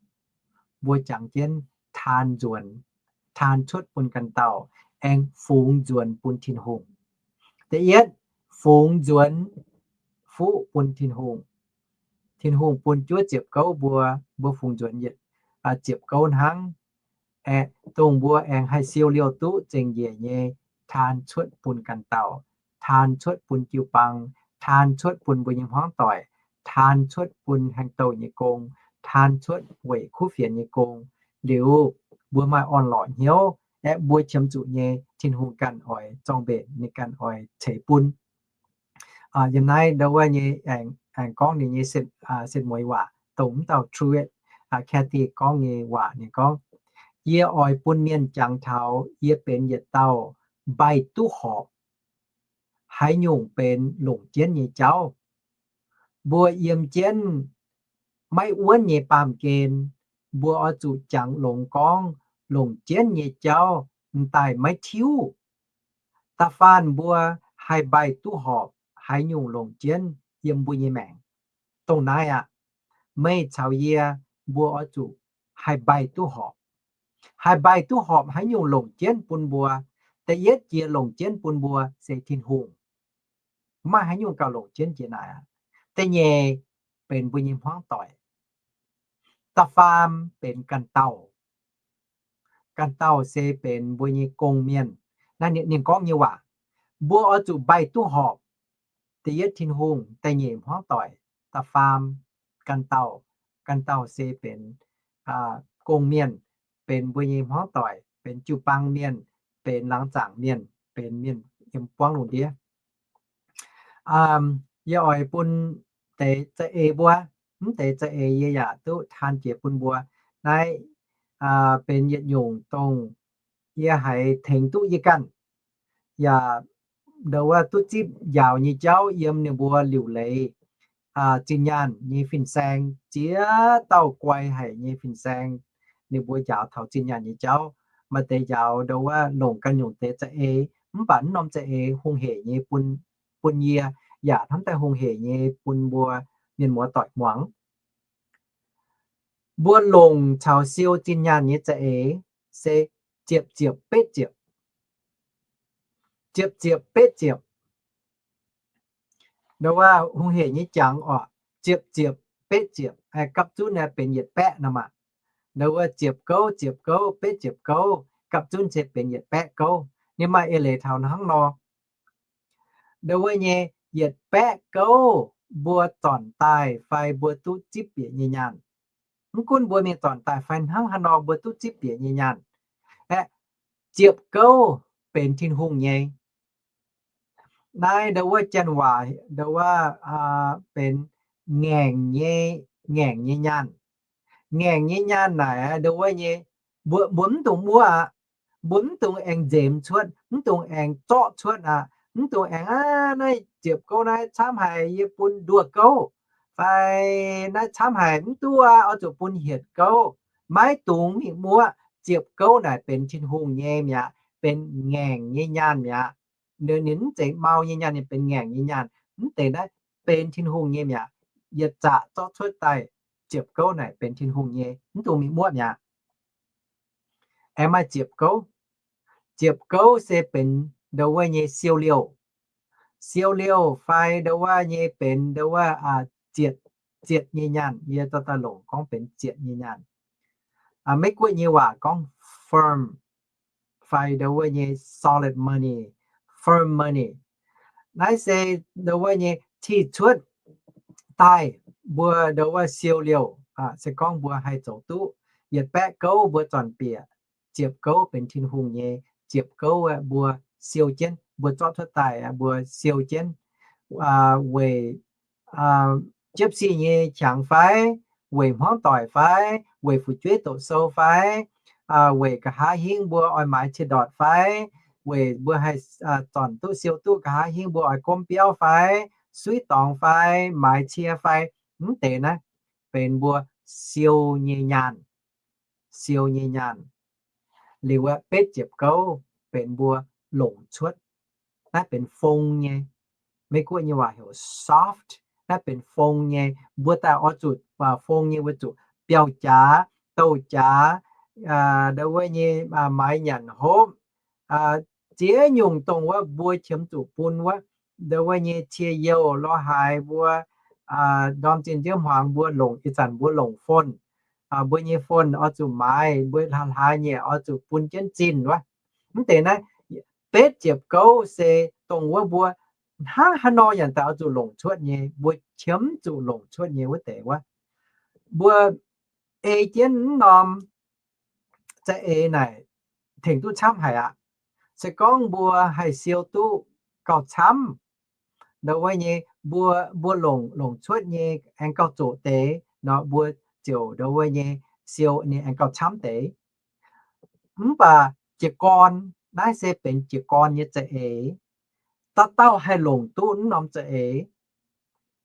mbuo jangx jienv taan nzuonx, taan cuotv bun ganh dauh, aengx fungx nzuonx bun Tin-Hungh. Da'yietv, fungx nzuonx fuqv bun Tin-Hungh. Tin-Hungh bun juov ziepc gouv mbuo, mbuo fungx nzuonx yietc ziepc gouv hnangv. Aeqv, dongh mbuo aengx haih siou liouh duqv zengc njiec nyei taan cuotv bun ganh dauh, taan cuotv bun jiu-baang, taan cuotv bun mbuo nyei hmuangv doic, taan cuotv bun haaix dauh nyei gong, taan cuotv weic kuv fienx nyei gong. Liuz mbuo maaih orn-lorqc hnyouv, aeqv, mbuo qiemx zuqc nyei, Tin-Hungh ganh oix zorng-mbenc, ninh ganh oix ceix bun. Yiem naaiv ndo wuov nyei aengx gorngv ninh nyei setv mueiz waac dongh mv dauh Truett Cathy gorngv nyei waac. Ninh gorngv, yie oix bun mienh jangx taux yie benx yietc dauh mbaih duqv horpc, haaix nyungc benx longc jienv nyei jauv. Mbuo yiem jienv maiv wuonv nyei baamh gen, mbuo oix zuqc jangx longx gorngv longc jienv nyei jauv m'daaih maiv tiuv. Da'faanh mbuo haih mbaih duqv horpc haaix nyungc longc jienv yiem mbuo nyei maengc. Dongh naaiv aqv, meih caux yie mbuo oix zuqc haih mbaih duqv horpc. Haih mbaih duqv horpc haaix nyungc longc jienv bun mbuo? Da'yietv jiex longc jienv bun mbuo se Tin-Hungh. Maiv maaih haaix nyungc gauh longc jienv jiex naaic aqv. Da'nyeic benx mbuo nyei hmuangv doic. Da'faam benx ganh dauh. Ganh dauh se benx mbuo nyei gong-mienh. Naaiv ninh gorngv nyei waac, mbuo oix zuqc mbaih duqv horpc. Da'yietv Tin-Hungh, da'nyeic hmuangv doic, da'faam ganh dauh. Ganh dauh se benx gong-mienh, benx mbuo nyei hmuangv doic, benx jiu-baang mienh, benx laangz zaangc mienh, benx mienh yiem buangv lungh ndiev. Yie oix bun deix za'eix mbuo, mv deix za'eix yie yaac duqv taan jiex bun mbuo. Naaiv benx yietc nyungc dongh yie haiz tengx duqv yie ganh, yaac ndo wuov duqv zipv njaaux nyei jauv yiem ninh mbuo liuc leiz zinh nyaanh nyei fin-saeng, ziex dauh guai haic nyei fin-saeng, ninh mbuo njaaux taux zinh nyaanh nyei jauv. Maaih deix njaaux ndo wuov longc ganh nyungc deix za'eix, mv baac mv norm za'eix hungh heic nyei bun, bun yie, yaac hnamv daaih hungh heic nyei bun mbuo mienh muoz doic muangx. Mbuo longc caux siou zinh nyaanh nyei za'eix se ziepc ziepc betv ziepc. Ziepc ziepc betv ziepc. Ndo wuov hungh heic nyei jangx oc, ziepc ziepc betv ziepc, gapv zunv naaiv benx yietc baeqv nor maah. Ndo wuov ziepc gouv, ziepc gouv, betv ziepc gouv, gapv zunv se benx yietc baeqv gouv. Ninh maaih eix leiz taux hnangv nor. Ndo wuov nyei yietc baeqv gouv mbuo zornc daaih fai mbuo duqv zipv bieqc nyei nyaanh. Mv gunv mbuo mingh zornc daaih fai hnangv haaix nor mbuo duqv zipv bieqc nyei nyaanh. Aeqv, ziepc gouv benx Tin-Hungh nyei. Naaiv ndo wuov janx waac ndo wuov benx ngaengc nyei, ngaengc nyei nyaanh. Ngaengc nyei nyaanh naaic ndo wuov nyei, mbuo, mbuo mv dungx muoqv aqv. Mbuo mv dungx aengx nzemx cuotv, mv dungx aengx zorqv cuotv aqv. Mv dungx aengx, aa, naaiv ziepc gouv naaiv camv haic, yie bun nduoh gouv, fai naaiv camv haic mv duqv aqv, oix zuqc bun hietc gouv. Maiv dungx mingh muoqv. Ziepc gouv naaic benx Tin-Hungh nyei mi'aqv, benx ngaengc nyei nyaanh mi'aqv. Ninh mv zeiz mau nyei nyaanh, ninh benx ngaengc nyei nyaanh. Mv deix naaiv benx Tin-Hungh nyei mi'aqv. Yietc zaqc zorqv cuotv daaih, ziepc gouv naaic benx Tin-Hungh nyei, mv dungx mingh muoqv mi'aqv. Aengx maaih ziepc gouv. Ziepc gouv se benx ndo wuov nyei siou liouh. Siou liouh fai ndo wuov nyei benx ndo wuov zietc, zietc nyei nyaanh. Yie dorh daaih longc gorngv benx zietc nyei nyaanh. Meiv Guoqv nyei waac gorngv firm fai ndo wuov nyei solid money, firm money. Naaiv se ndo wuov nyei tih cuotv daaih mbuo ndo wuov siou liouh, se gorngv mbuo haih zoux duqv. Yietc baeqv gouv mbuo zornc bieqc, ziepc gouv benx Tin-Hungh nyei, ziepc gouv mbuo siou jienv, mbuo zorqv cuotv daaih mbuo siou jienv, weic jiepv sic nyei qangx fai, weic hmuangv doic fai, weic fu'jueiv doqc sou fai, weic nqa'haav hingv mbuo oix maaiz cien-ndortc fai, weic mbuo haih zornc duqv siou duqv nqa'haav hingv mbuo oix gomv biauv fai, suiv dorngx fai, maaiz cie fai, mv deix naaiv benx mbuo siou nyei nyaanh. Siou nyei nyaanh. Liuz aeqv, betv ziepc gouv benx mbuo longc cuotv. Naaiv benx fong nyei. Meiv Guoqv nyei waac heuc soft. Naaiv benx fong nyei. Mbuo daaih oix zuqc fong nyei, weic zuqc biauv-jaax, douh-jaax, ndo wuov nyei maaiz nyanc hopv, ziex nyungc dongh wuov mbuo qiemx zuqc bun wuov, ndo wuov nyei cie youh lorz haaix mbuo ndorm zinh nziouv hmuangx mbuo longc, ih zanc mbuo longc phone, mbuo nyei phone oix zuqc maaiz, mbuo hlaax-hlaax nyei oix zuqc bun jienv zinh wuov. Mv deix naaiv betv ziepc gouv se dongh wuov mbuo hnangv haaix nor yaac daaih oix zuqc longc cuotv nyei, mbuo qiemx zuqc longc cuotv nyei wuov deix wuov. Mbuo ei jienv mv norm za'eix naaic tengx duqv camv haic aqv. Se gorngv mbuo haih siou duqv gauh camv, ndo wuov nyei mbuo, mbuo longc, longc cuotv nyei aengx gauh zoqc deix nor, mbuo ziouc ndo wuov nyei siou ninh aengx gauh camv deix. Mv baac jiez gorn, naaiv se benx jiez gorn nyei za'eix. Dauh dauh haih longc duqv mv norm za'eix.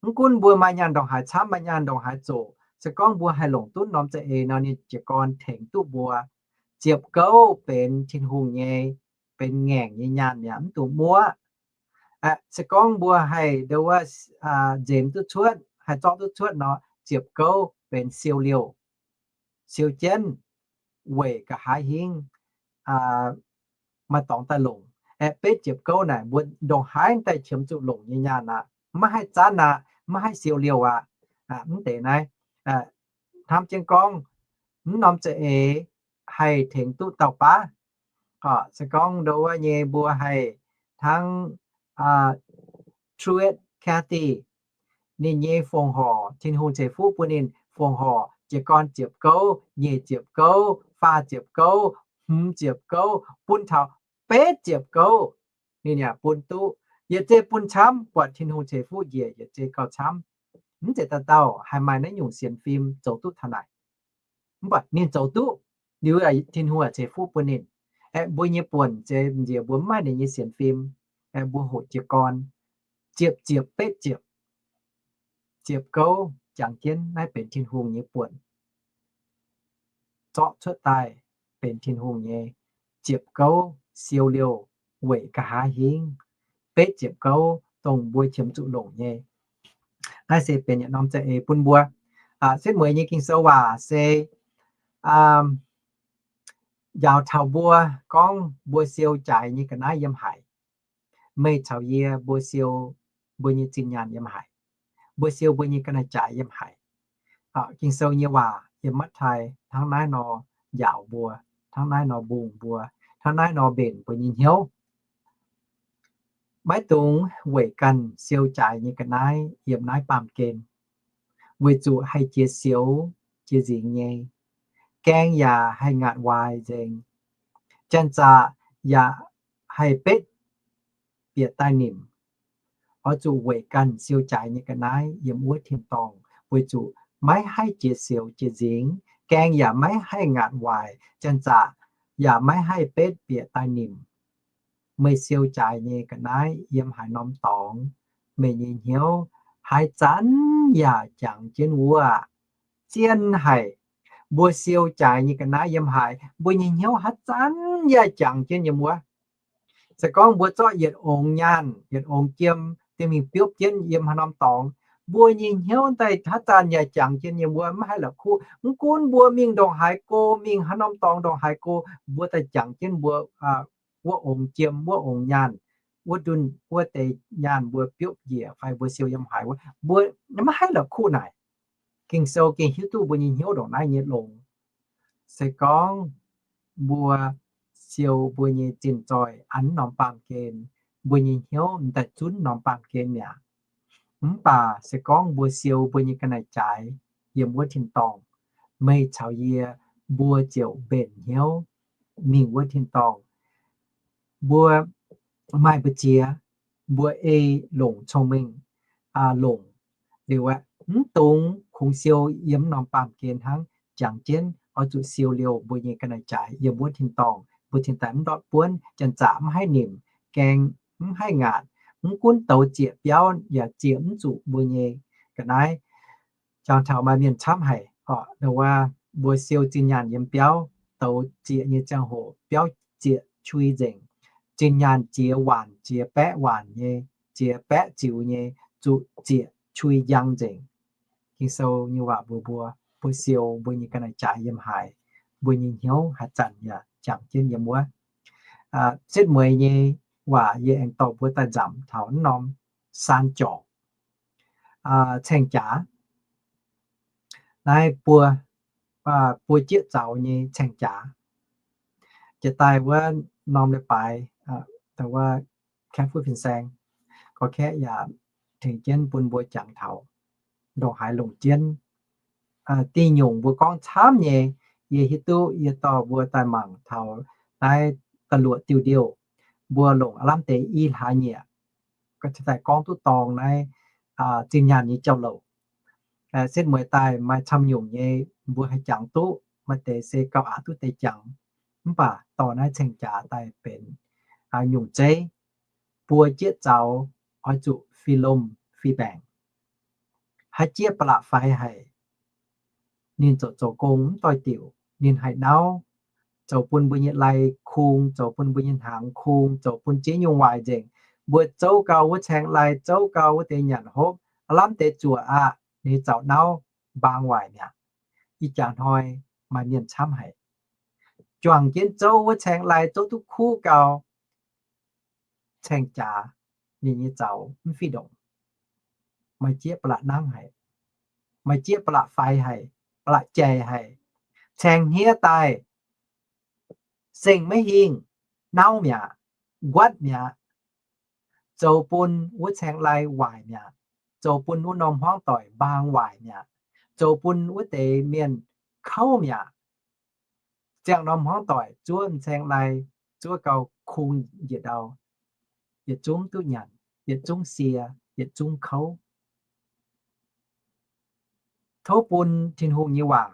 Mv gunv mbuo maaih nyaanh ndongc haaix camv, maaih nyaanh ndongc haaix zoqc, se gorngv mbuo haih longc duqv norm za'eix nor, ninh jiez gorn tengx duqv mbuo. Ziepc gouv benx Tin-Hungh nyei, benx ngaengc nyei nyaanh mi'aqv, mv dungx muoqv. Se gorngv mbuo haih ndo wuov nzemx duqv cuotv, haih zorqv duqv cuotv nor, ziepc gouv benx siou liouh, siou jienv weic nqa'haav hingv maaih dorngx daaih longc. Aeqv, betv ziepc gouv naaic mbuo ndongc haaix daaih qiemx zuqc longc nyei nyaanh aqv. Maiv haih zanv aqv, maiv haih siou liouh aqv. Mv deix naaiv, hnamv jienv gorngv, mv norm za'eix haih tengx duqv dauh baav. Se gorngv ndo wuov nyei mbuo haih hnangv Truett Cathy, ninh nyei fongc horc, Tin-Hungh ceix fuqv bun ninh fongc horc, jiez gorn ziepc gouv, nyic ziepc gouv, faah ziepc gouv, hmz ziepc gouv, bun taux betv ziepc gouv, ninh yaac bun duqv. Yietc zei bun camv, buatc Tin-Hungh ceix fuqv njiec yietc zei gauh camv. Mv zeiz dauh dauh haih maaih naaiv nyungc sienx fim zoux duqv taux naaic. Mv baac ninh zoux duqv, liuz Tin-Hungh yaac ceix fuqv bun ninh. Aeqv, mbuo nyei buonc se nziex mbuo mv maaih ninh nyei sienx fim. aengx mbuo hoqc jiez gorn, ziepc ziepc betv ziepc, ziepc gouv jangx jienv naaiv benx Tin-Hungh nyei buonc, zorqv cuotv daaih benx Tin-Hungh nyei ziepc gouv siou liouh weic nqa'haav hingv betv ziepc gouv dongh mbuo qiemx zuqc longc nyei. Naaiv se benx yietc norm za'eix bun mbuo. Setv mueiz nyei Ging-Sou waac se njaaux taux mbuo gorngv mbuo siou jaaix nyei ga'naaiv yiem haaix. Meih caux yie mbuo siou mbuo nyei zinh nyaanh yiem haaix? Mbuo siou mbuo nyei ga'naaiv-jaaix yiem haaix? Ging-Sou nyei waac yiem Matv^taai hnangv naaiv nor njaaux mbuo, hnangv naaiv nor mbungh mbuo, hnangv naaiv nor mbenc mbuo nyei hnyouv. Maiv dungx weic ganh siou jaaix nyei ga'naaiv yiem naaiv baamh gen, weic zuqc haih jiex sioux jiex nzingx nyei, gaeng yaac haih ngaatc waaic nzengc, janx-zaqc yaac haih betv bieqc daaih nimc. Oix zuqc weic ganh siou jaaix nyei ga'naaiv yiem wuov tin-dorngh, weic zuqc maiv haih jiex sioux jiex nzingx, gaeng yaac maiv haih ngaatc waaic, janx-zaqc yaac maiv haih betv bieqc daaih nimc. Meih siou jaaix nyei ga'naaiv yiem haaix norm dorngx, meih nyei hnyouv haaix zanc yaac jangx jienv wuov aqv. Zien haic. Mbuo siou jaaix nyei ga'naaiv yiem haaix, mbuo nyei hnyouv haaix zanc yaac jangx jienv yiem wuov. Se gorngv mbuo zorqv yietc ongx nyaanh, yietc ongx jiem, diex mingh biopv jienv yiem haaix norm dorngx, mbuo nyei hnyouv daaih haaix zanc yaac jangx jienv yiem wuov, maiv haih la'kuqv. Mv gunv mbuo mingh ndongc haaix go, mingh haaix norm dorngx ndongc haaix go, mbuo daaih jangx jienv mbuo wuov ongx jiem, wuov ongx nyaanh, wuov ndunh, wuov deix nyaanh mbuo biopv njiec fai mbuo siou yiem haaix wuov, mbuo maiv haih la'kuqv naaic. Ging-Sou gengh hiuv duqv mbuo nyei hnyouv ndongc naaiv nyei longx. Se gorngv mbuo siou mbuo nyei zinh zoih an norm baamh gen, mbuo nyei hnyouv m'daaih zunv norm baamh gen mi'aqv. Mv baac se gorngv mbuo siou mbuo nyei ga'naaiv-jaaix yiem wuov tin-dorngh, meih caux yie mbuo ziouc mbenc hnyouv mingh wuov tin-dorngh. Mbuo maaih mbu'ziex, mbuo ei longc cong-mengh longc liuz aeqv, mv dungx kungx siou yiem norm baamh gen hnangv. Jangx jienv oix zuqc siou liouh mbuo nyei ga'naaiv-jaaix yiem wuov tin-dorngh, mbuo cingx daaih mv ndortv buonv, janx-zaqc mv haih nimc, gaeng mv haih ngaatc. Mv gunv douz zieqc biauv yaac zieqc mv zuqc mbuo nyei ga'naaiv. Jangx taux maaih mienh camv haic, mbuo siou zinh nyaanh yiem biauv, douz zieqc nyei ziangh hoc biauv zieqc qui nzengc. Zinh nyaanh jiex waanc, jiex baeqv waanc nyei, jiex baeqv ziux nyei, zuqc zieqc qui njang nzengc. Ging-Sou nyei waac mbuox mbuo, mbuo siou mbuo nyei ga'naaiv-jaaix yiem haaix, mbuo nyei hnyouv haaix zanc yaac jangx jienv yiem wuov. Setv mueiz nyei waac yie aengx dorh mbuo daaih nzamc taux norm saan jorc, caeng-jaax. Naaiv buo, buo jieqv zaux nyei caeng-jaax. Jiex daaih wuov norm leiz-baaix, wuov kaeqv fuqv fin-saeng, gorx-kaeqv yaac tengx jienv bun mbuo jangx taux ndongc haaix longc jienv. Diuh nyungc mbuo gorngv camv nyei, yie hiuv duqv yie dorh mbuo daaih mangc taux naaiv da'luoqc diuh ndiouh, mbuo longc aav lamh deix i hlaax nyieqc daaih gorngv duqv dorng naaiv zinh nyaanh nyei jauv-louc. Setv mueiz daaih maaih camv nyungc nyei mbuo haih jangx duqv, maaih deix se gauh aqc duqv deix jangx. Mv baac dorh naaiv caeng-jaax daaih benx nyungc zeiv, buo jieqv zaux oix zuqc fih lomh fih baengc. Haaix jieqv ba'laqc faix haic, ninh zoux zoux gong mv doix-diuc, ninh haih nauv, zoux bun mbuo nyei lai kung, zoux bun mbuo nyei hnaangx kung, zoux bun ziex nyungc waaic nzengc. Mbuo zouv gau wuov caeng lai, zouv gau wuov deix nyanc hopv, aav lamh deix zuoqc aqv, ninh zaux nauv, mbaang waaic mi'aqv. Ih jaax hnoi maaih mienh camv haic, juangc jienv zouv wuov caeng lai zouv duqv kuv gau, caeng-jaax ninh nyei zaux mv fih ndongc. Maaih jieqv ba'laqc nangv haic, maaih jieqv ba'laqc faix haic, ba'laqc jaic haic, caeng hniev daaih, seng maiv hingh, nauv mi'aqv, nquatv mi'aqv, zoux bun wuov caeng lai waaic mi'aqv, zoux bun wuov norm hmuangv doic mbaang waaic mi'aqv, zoux bun wuov deix mienh kouv mi'aqv. Ziangh norm hmuangv doic zuov m'caeng lai, zuov gau kung njiec ndau, yietc zungv duqv nyanc, yietc zungv sie, yietc zungv kouv. Tov bun Tin-Hungh nyei waac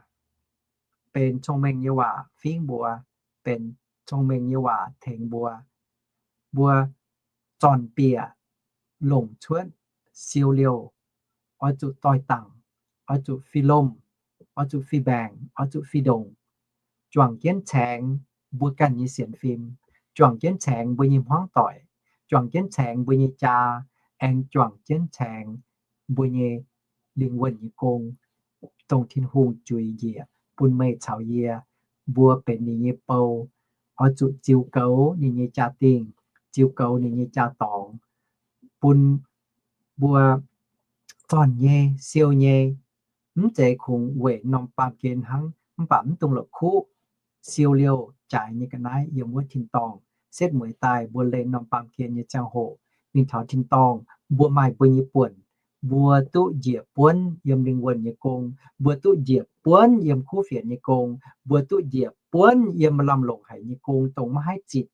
benx cong-mengh nyei waac fingv mbuo, benx cong-mengh nyei waac tengx mbuo. Mbuo zornc bieqc, longc cuotv, siou liouh, oix zuqc doix-dangc, oix zuqc fih lomh, oix zuqc fih mbaengc, oix zuqc fih ndongc, juangc jienv caengx mbuo ganh nyei sienx fim, juangc jienv caengx mbuo nyei hmuangv doic, juangc jienv caengx mbuo nyei jaa, aengx juangc jienv caengx mbuo nyei lingh wuonh nyei gong, dongh Tin-Hungh juix njiec bun meih caux yie, mbuo benx ninh nyei bou, oix zuqc ziux goux ninh nyei jaa-dingh, ziux goux ninh nyei jaa-dorngx, bun mbuo zornc nyei, siou nyei, mv zeiz kungx weic norm baamh gen hnangv, mv baac mv dungx la'kuqv, siou liouh jaaix nyei ga'naaiv yiem wuov tin-dorngh. Setv mueiz daaih mbuo leih norm baamh gen nyei ziangh hoc, mingh taux tin-dorngh, mbuo maaih mbuo nyei buonc, mbuo duqv njiec buonv yiem lingh wuonh nyei gong, mbuo duqv njiec buonv yiem kuv fienx nyei gong, mbuo duqv njiec buonv yiem lamh longc haic nyei gong, dongh maiv haih zitc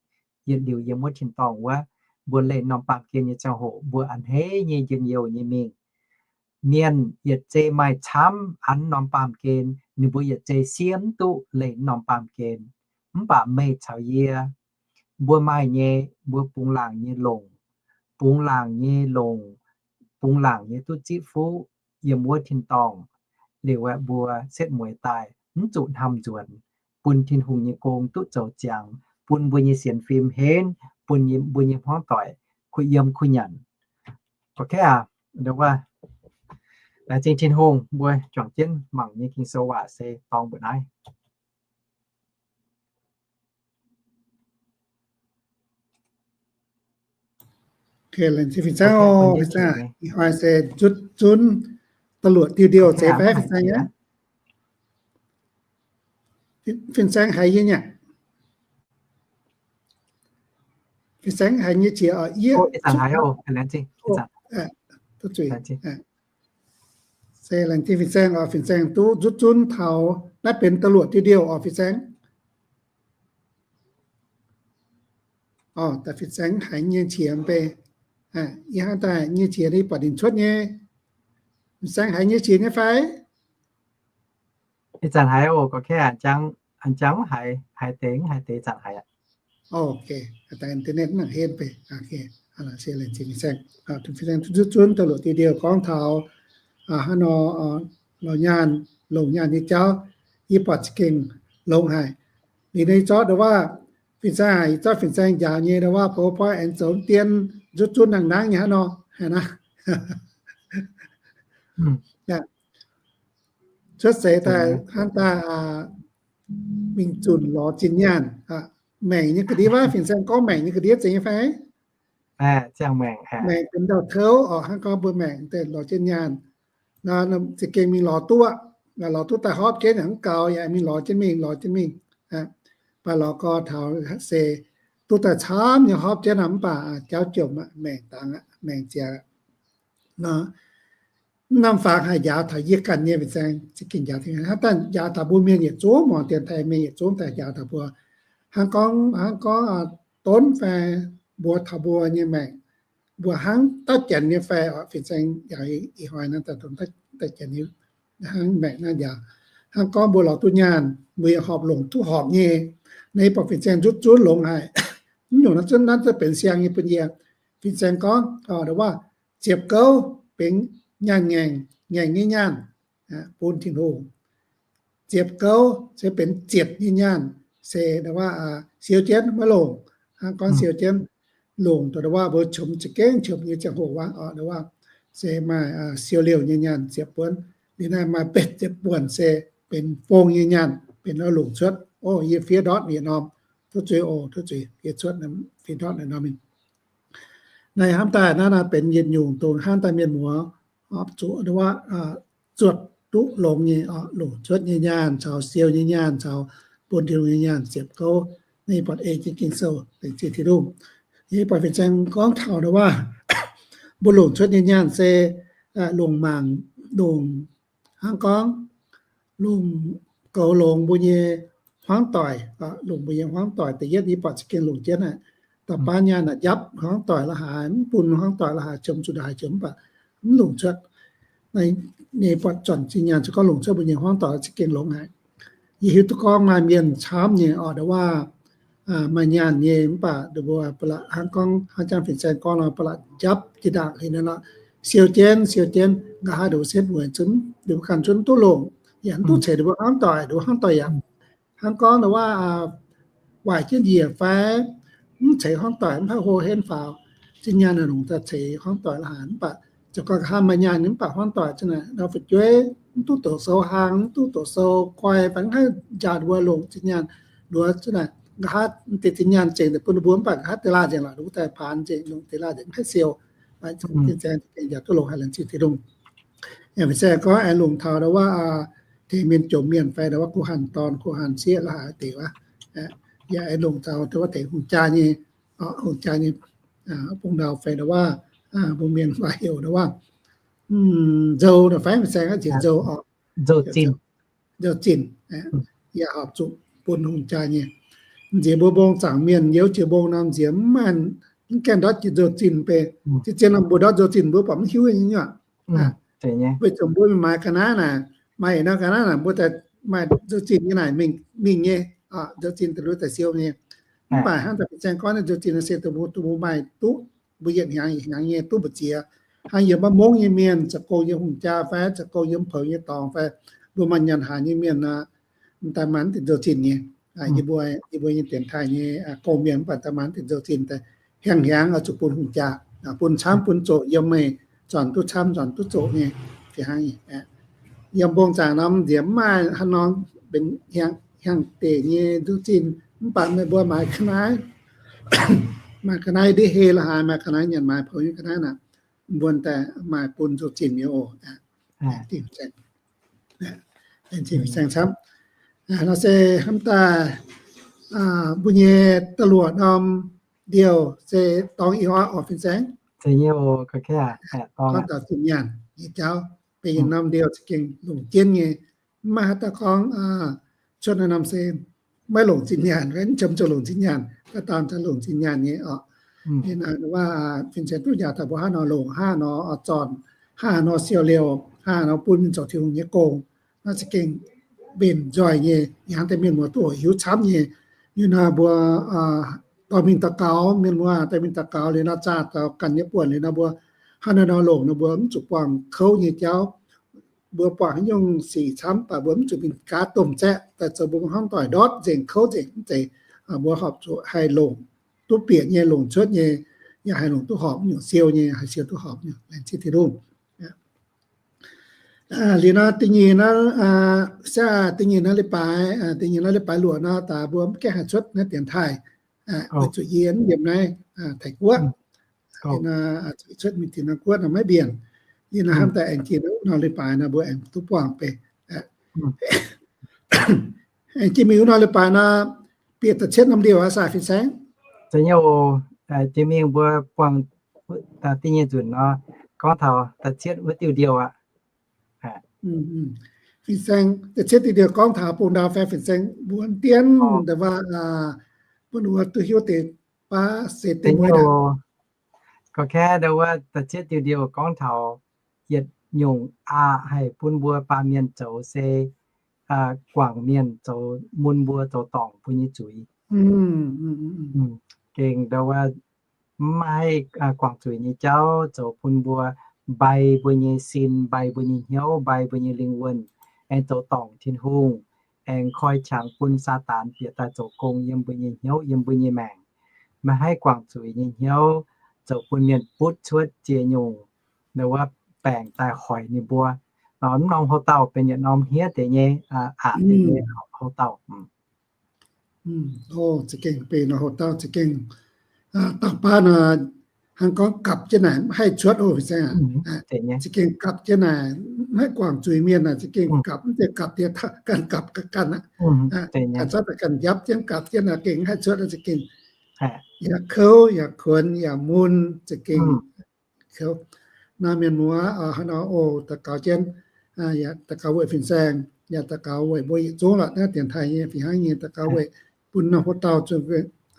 yietc liuz yiem wuov tin-dorngh wuov. Mbuo leih norm baamh gen nyei ziangh hoc, mbuo a'hneiv nyei njien-youh nyei mingh. Mienh yietc zei maaih camv an norm baamh gen, ninh mbuo yietc zei siev mv duqv leih norm baamh gen. Mv baac meih caux yie, mbuo maaih nyei, mbuo bungx laangc nyei longc, bungx laangc nyei longc, bungx laangc nyei duqv zipv fuqv yiem wuov tin-dorngh. Liuz aeqv, mbuo setv mueiz daaih mv zuqc hnamv nzuonx, bun Tin-Hungh nyei gong duqv zoux ziangx, bun mbuo nyei sienx fim henv, bun mbuo nyei hmuangv doic kuh yiem kuh nyanc. Ok aqv, laengz zingh Tin-Hungh, mbuo juangc jienv mangc nyei Ging-Sou waac se dorng mbuo naaiv. Laengz zingh fin-saeng, fin-saeng, ih hnoi se zutv zunv da'luoqc diuh ndiouh zeiz fai fin-saeng aqv? Fin-saeng haiz yie nyei, fin-saeng haiz nyei qiex oc, yie se laengz zingh fin-saeng oc, fin-saeng duqv zutv zunv taux naaiv benx da'luoqc diuh ndiouh oc fin-saeng. Oc, daaih fin-saeng haiz nyei qiex mv bei, yie hnangv daaih nyei qiex ninh buatc ninh cuotv nyei. Fin-saeng haiz nyei qiex nyei fai? Ih zanc haiz oc, gorqv-kaeqv, a'jangv mv haiz, haiz deix mv haiz deix zanc haiz aqv. Ok, daaih internet mv nangc henv bei. Laengz zingh fin-saeng, fin-saeng zutv zunv da'luoqc diuh ndiouh gorngv taux hnangv nor, longc nyaanh, longc nyaanh nyei jauv, yie buatc za'gengh longx haic. Liuz naaiv zorqv ndongc waac, fin-saeng, ih zorqv fin-saeng njaaux nyei ndongc waac PowerPoint aengx zoux dien zutv zunv nangh nangv nyei hnangv nor, haic naaiv. Cuotv seix daaih hnangv daaih mingh zunc lorz zinh nyaanh, maengc nyei ga'ndiev wuov, fin-saeng gorngv maengc nyei ga'ndiev zeiz nyei fai? Maengc benx ndau-touv oc, hnangv gorngv mbuo maengc daaih lorz jienv nyaanh, za'gengh mingh lorz duqv, lorz duqv daaih hopv jienv yaac mv gaux, yaac mingh lorz jienv mingh, lorz jienv mingh. Mv baac lorz gorx taux se duqv daaih camv nyei hopv jienv nor, mv baac jauv jomc aqv, maengc dangx aqv, maengc ziangx aqv. Mv norm fangx haih njaaux taux yie ganh nyei fin-saeng, za'gengh njaaux taux, hnangv daaih njaaux taux mbuo mienh yietc zungv, muangx dienx taaih mienh yietc zungv daaih njaaux taux mbuo. Hnangv gorngv, hnangv gorngv donv fai mbuox taux mbuo nyei maengc, mbuo hnangv dauh janx nyei fai oc, fin-saeng njaaux ih hnoi naaiv daaih donv dauh janx nyei hnangv maengc naaiv njaaux. Hnangv gorngv mbuo lorz duqv nyaanh, mbuo yaac horpc longc duqv horpc nyei. Naaiv buatc fin-saeng zutv zunv longx haic. Mv nyungc naaiv zunv naaiv zungv benx siang nyei bun yie. Fin-saeng gorngv, ndongc waac ziepc gouv benx nyaanh ngaengc, ngaengc nyei nyaanh bun Tin-Hungh. Ziepc gouv se benx zietc nyei nyaanh, se ndongc waac siou jienv maiv longc. Hnangv gorngv siou jienv longc, ndongc waac mbuo qomx za'gengh qomx nyei ziangh hoc waac, ndongc waac se maaih siou liouh nyei nyaanh ziepc buonc. Liuz naaiv maaih betv ziepc buonc se benx fong nyei nyaanh, benx oix longc cuotv. O, yie fiev ndortv yietc norm, tov zuiz oc, tov zuiz, fiev cuotv fiev ndortv yietc norm mingh. Naaiv hnamv daaih naaiv, naaiv benx yietc nyungc dongh hnamv daaih mienh muoz oix zuqc, ndongc waac, zuotc duqv longx nyei, longc cuotv nyei nyaanh caux siou nyei nyaanh caux bun Tin-Hungh nyei nyaanh ziepc gouv. Naaiv buatc ei jienv Ging-Sou laengz zingh Tin-Hungh. Yie buatc fin-saeng gorngv taux ndongc waac mbuo longc cuotv nyei nyaanh se longc mangc, longc hnangv gorngv longc goux longx mbuo nyei hmuangv doic, longc mbuo nyei hmuangv doic. Da'yietv yie buatc za'gengh longc jienv aqv. Da'faam nyaanh naaic njapv hmuangv doic la'haaix, mv bun hmuangv doic la'haaix, qiemx zuqc ndaaix qiemx mv baac mv longc cuotv. Naaiv buatc zornc zinh nyaanh se gorngv longc cuotv mbuo nyei hmuangv doic za'gengh longx haic. Yie hiuv duqv gorngv maaih mienh camv nyei oc, ndongc waac maaih nyaanh nyei, mv baac ninh mbuo ba'laqc hnangv gorngv, hnangv jangv fin-saeng gorngv nor, ba'laqc njapv jiex ndaangc heuc nor, siou jienv, siou jienv, nqa'haav ninh mbuo setv mueiz zunv, ninh mbuo ganh zunv duqv longc, yaac mv duqv ceix ninh mbuo hmuangv doic, ninh mbuo hmuangv doic yaac hnangv gorngv nor waac, waaic jienv njiec fai mv ceix hmuangv doic, mv haih hlo henv faaux, zinh nyaanh naaic longc daaih ceix hmuangv doic la'haaix. Mv baac zoux gau nqa'haav maaih nyaanh nyei, mv baac hmuangv doic zinh naaic nor fu'jueiv mv duqv doqc sou hlang, mv duqv doqc sou koi, fai mv haih njaaux ninh mbuo longc zinh nyaanh nduov zinh naaic. Nqa'haav deix zinh nyaanh zengc daaih bun ninh mbuo, mv baac nqa'haav deix laanh nzengc lorqc, ninh mbuo daaih paanx nzengc, longc deix laanh nzengc, mv haih siou. Fin-saeng njaaux duqv longx haic, laengz zingh Tin-Hungh. Fin-saeng gorngv aengx longc taux ndo wuov, tengx mienh jomc mienh fai ndo wuov, kuv hanc dorn, kuv hanc sieqv la'haaix deix wuov, yaac aengx longc taux ndo wuov tengx hungh jaa nyei, hungh jaa nyei bung ndau fai ndo wuov, mbuo mienh waac heuc ndo wuov, nzou nor fai, fin-saeng nziex nzou oc, nzou zinh, yaac horpc zuqc bun hungh jaa nyei. Nziex mbuo mbong zaangc mienh youz jiex mbong nor, nziex mv maaih, mv gaengh ndortv jiex nzou zinh beiv. Zien-zien nor mbuo ndortv nzou zinh mbuo baac mv hiuv nyei. Weic zuqc mbuo mingh maaiz ga'naaiv naaic, maaih nor ga'naaiv naaic mbuo daaih maaih nzou zinh nyei naaic mingh nyei, nzou zinh daaih luov daaih siou nyei. Mv baac hnangv daaih fin-saeng gorngv nyei nzou zinh naaic se dongh mbuo, dongh mbuo maaih duqv, mbuo yietc hnyangx yietc hnyangx nyei duqv mbu'ziex. Hnangv yiem maiv mongv nyei mienh, zoux gong yiem hungh jaa fai, zoux gong yiem poux nyei dorngx fai, mbuo maaih nyanc haaix nyei mienh nor, daaih maaih naaiv deix nzou zinh nyei. Yie mbuo, yie mbuo nyei dienx taaih nyei gong-mienh mv baac daaih maaih naaiv deix nzou zinh daaih hiaangx hiaangx oix zuqc bun hungh jaa, bun camv bun zoqc yiem meih, zornc duqv camv zornc duqv zoqc nyei. Fih hnangv nyei. Yiem mbong zaangc norm nziex mv maaih haaix norm benx hiaangx deix nyei nzou zinh, mv baac meih mbuo maaiz ga'naaiv, maaiz ga'naaiv ndiev hei la'haaix, maaiz ga'naaiv nyanc maaiz poux nyei ga'naaiv naaic, mbuo daaih maaih bun nzou zinh nyei oc. Laengz zingh fin-saeng camv. Nor se hnamv daaih mbuo nyei da'luoqc norm ndiouh se dorngx ih hnoi oc fin-saeng. Gorngv taux zinh nyaanh nyei jauv, benx yietc norm ndiouh za'gengh longc jienv nyei. Mv maaih haaix dauh gorngv cuotv naaiv norm se maiv longc zinh nyaanh, mv qiemx zoux longc zinh nyaanh, ga'dangh za'gengh longc zinh nyaanh nyei oc. Ninh waac fin-saeng duqv njaaux taux mbuo hnangv nor longc, hnangv nor zornc, hnangv nor siou liouh, hnangv nor bun mienh zoux Tin-Hungh nyei gong. Naaiv za'gengh mbenc nzoih nyei, ih hnangv deix mienh muoz duqv hoqc hiuv camv nyei. Liuz nor mbuo dorh mingh daux gaux, mienh muoz dorh mingh daux gaux liuz nor zaah taux ganh nyei buonc liuz nor mbuo hnangv naaiv nor longc nor mbuo mv zuqc buangh kouv nyei jauv. Mbuo buangh haaix nyungc sic camv baac mbuo mv zuqc mingh gaav domh zaeqv daaih zoux mbuo hmuangv doic ndortv nzengc kouv nzengc mv zeiz. Mbuo horpc zuqc haih longc duqv bieqc nyei, longc cuotv nyei, yaac haih longc duqv horpc, nyungc siou nyei haih siou duqv horpc nyei. Laengz zingh Tin-Hungh. Liuz nor da'nyeic naaiv, se da'nyeic naaiv leiz-baaix, da'nyeic naaiv leiz-baaix luoqc nor, daaih mbuo mv gaengh haih cuotv naaiv dienx taaih, weic zuqc yie mv yiem naaiv Taiv-Guoqv, cuotv mingh Taiv-Guoqv nor maiv mbienc. Liuz nor hnamv daaih aengx jiex wuov norm leiz-baaix nor mbuo aengx duqv buangh beiv. Aengx jiex mingh wuov norm leiz-baaix nor, bieqc da'cietv norm ndiouh aqv, fin-saeng. Jiex mingh mbuo buangh da'nyeic nzunc nor, gorngv taux da'cietv wuov diuh ndiouh aqv. Fin-saeng, da'cietv diuh ndiouh gorngv taux bung ndau fai fin-saeng mbuo dienv nda waac, bun wuov duqv hiuv deix baav se deix mueiz. Gorngv kaeqv nda wuov da'cietv diuh ndiouh gorngv taux yietc nyungc aqc haih bun mbuo baamh mienh zoux se guangc mienh zoux mun mbuo zoux dorngc mbuo nyei zuiz. Gengh nda wuov mv haih guangc zuiz nyei jauv, zoux bun mbuo mbai mbuo nyei sin, mbai mbuo nyei hnyouv, mbai mbuo nyei lingh wuonh, aengx zoux dorngc Tin-Hungh, aengx koi qangx bun Saadaan bieqc daaih zoux gong yiem mbuo nyei hnyouv, yiem mbuo nyei maengc. Maiv haih guangc zuiz nyei hnyouv, zoux bun mienh butv cuotv ziex nyungc nda wuov baengc daaih hoic ninh mbuo. Nor mv norm houx-dauh benx yietc norm hniev deix nyei, aqc deix nyei houx-dauh. Za'gengh benx nor houx-dauh za'gengh, dauh baav nor hnangv gorngv gapv jienv naaic mv haih cuotv oc, fin-saeng aac. Za'gengh gapv jienv naaic mv haih guangc zuiz mienh naaic za'gengh gapv, mv zeiz gapv diex ganh gapv ganh aqv. Ganh cuotv ganh njapv jienv gapv jienv naaic gengh mv haih cuotv, za'gengh yaac kouv yaac kuonx yaac mun za'gengh kouv. Naaiv mienh muoz haaix nor oc, daux gaux jienv, daux gaux weic fin-saeng, yaac daux gaux weic mbuo yietc zungv lorqc, naaiv dienx taaih nyei fih hnangv nyei, daux gaux weic bun norm houx-dauh zuqc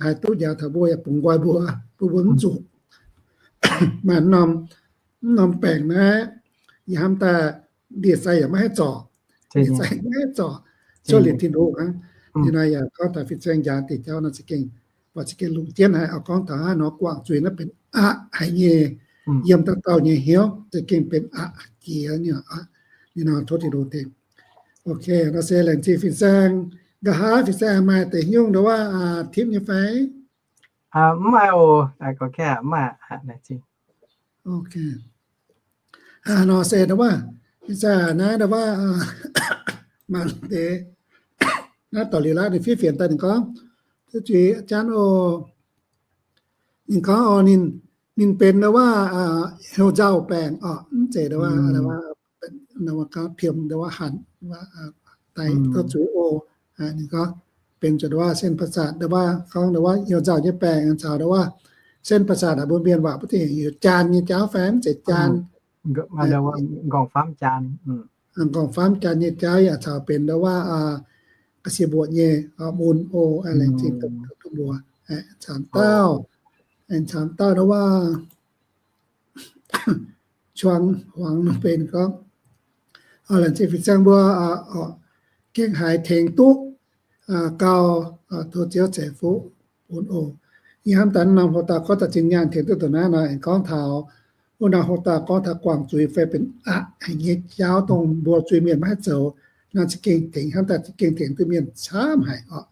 haih duqv njaaux taux mbuo yaac bungx nqoi mbuo, bun mbuo mv zuqc maaih norm, mv norm baengc naaiv, yie hnamv daaih ndie-sai yaac maiv haih zorc, ndie-sai maiv haih zorc, cuotv liuz Tin-Hungh hnangv. Ninh nor yaac gorngv taux fin-saeng njaaux diuc jauv nor za'gengh, mbuo za'gengh longc jienv haic oc. Gorngv taux hnangv nor guangc zuiz naaiv benx aqc haic nyei, yiem dauh dauh nyei hnyouv za'gengh benx aqc jiex nyei oc. Ninh nor tov Tin-Hungh tengx. Ok, nor se laengz zingh fin-saeng. Nqa'haav fin-saeng maaih deix nyungc ndo wuov tipv nyei fai? Mv maaih oc. Mv maaih. Ok. Nor se ndo wuov, fin-saeng naaiv ndo wuov, mangc deix naaiv dorh liuz laav ninh fiev fienx daaih ninh gorngv, zuqc janv oc. Ninh gorngv oc, ninh, ninh benx ndo wuov heuc nzauh baengc oc, mv zeiz ndo wuov, ndo wuov gorngv piemh ndo wuov hanc, daaih duqv zuiz oc. Ninh gorngv benx zuqc ndo wuov เส้นประสาท ndo wuov gorngv ndo wuov heuc nzauh nyei baengc caux ndo wuov เส้นประสาท aqc mbuo mienh waac mbuo duqv heuc jaan nyei jauv fai mv zeiz jaan, nqorngv-famv jaan, nqorngv-famv jaan nyei jauv yaac caux benx ndo wuov ga'sie mbuoqc nyei mun oc. Laengz zingh duqv mbuo camv dauh, camv dauh ndo wuov ชวง huangx nor benx gorngv, laengz zingh fin-saeng mbuo gengh haiz tengx duqv gauh tov Ziouv ceix fuqv bun oc. Yie hnamv daaih norm hoc dauh gorngv taux zinh nyaanh tengx duqv dongh naaiv nor, aengx gorngv taux wuov norm hoc dauh gorngv taux guangc zuiz fai benx aqc haic nyei jauv dongh mbuo zuiz-mienh maiv haih zoux nor, za'gengh tengx, hnamv daaih za'gengh tengx duqv mienh camv haic oc.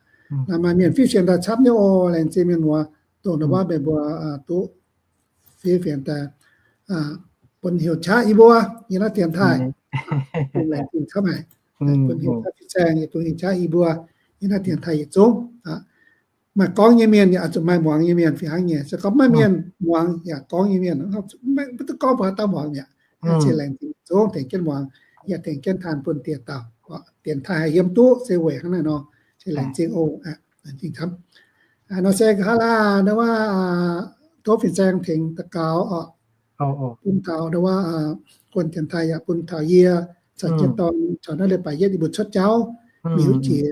Naaiv maaih mienh fiev fienx daaih camv nyei oc. Laengz zingh mienh muoz dongh ndo wuov meih mbuo duqv fiev fienx daaih bun heuc qaqv yie mbuo yiem naaiv dienx taaih. Laengz zingh camv haic. Bun heuc qaqv fin-saeng, bun heuc qaqv yie mbuo yiem naaiv dienx taaih yietc zungv. Maaih gorngv nyei mienh yaac zuqc maaih muangx nyei mienh fih hnangv nyei. Se gorngv maaih mienh muangx yaac gorngv nyei mienh, maiv duqv gorngv mbuo haaix dauh muangx mi'aqv. Se laengz zingh zungv tengx jienv muangx, yaac tengx jienv taan bun dieh dauh. Dienx taaih haih yiem duqv se weic hnangv naaiv nor. Se laengz zingh oc. Laengz zingh camv. Nor se nqa'haav laanh ndo wuov tov fin-saeng tengx daux gaux oc, bun taux ndo wuov guon dienx taaih yaac bun taux yie caux jienv dorn caux naaiv leiz-baaix yietv yie mbuo cuotv jauv mingh wuov jiex,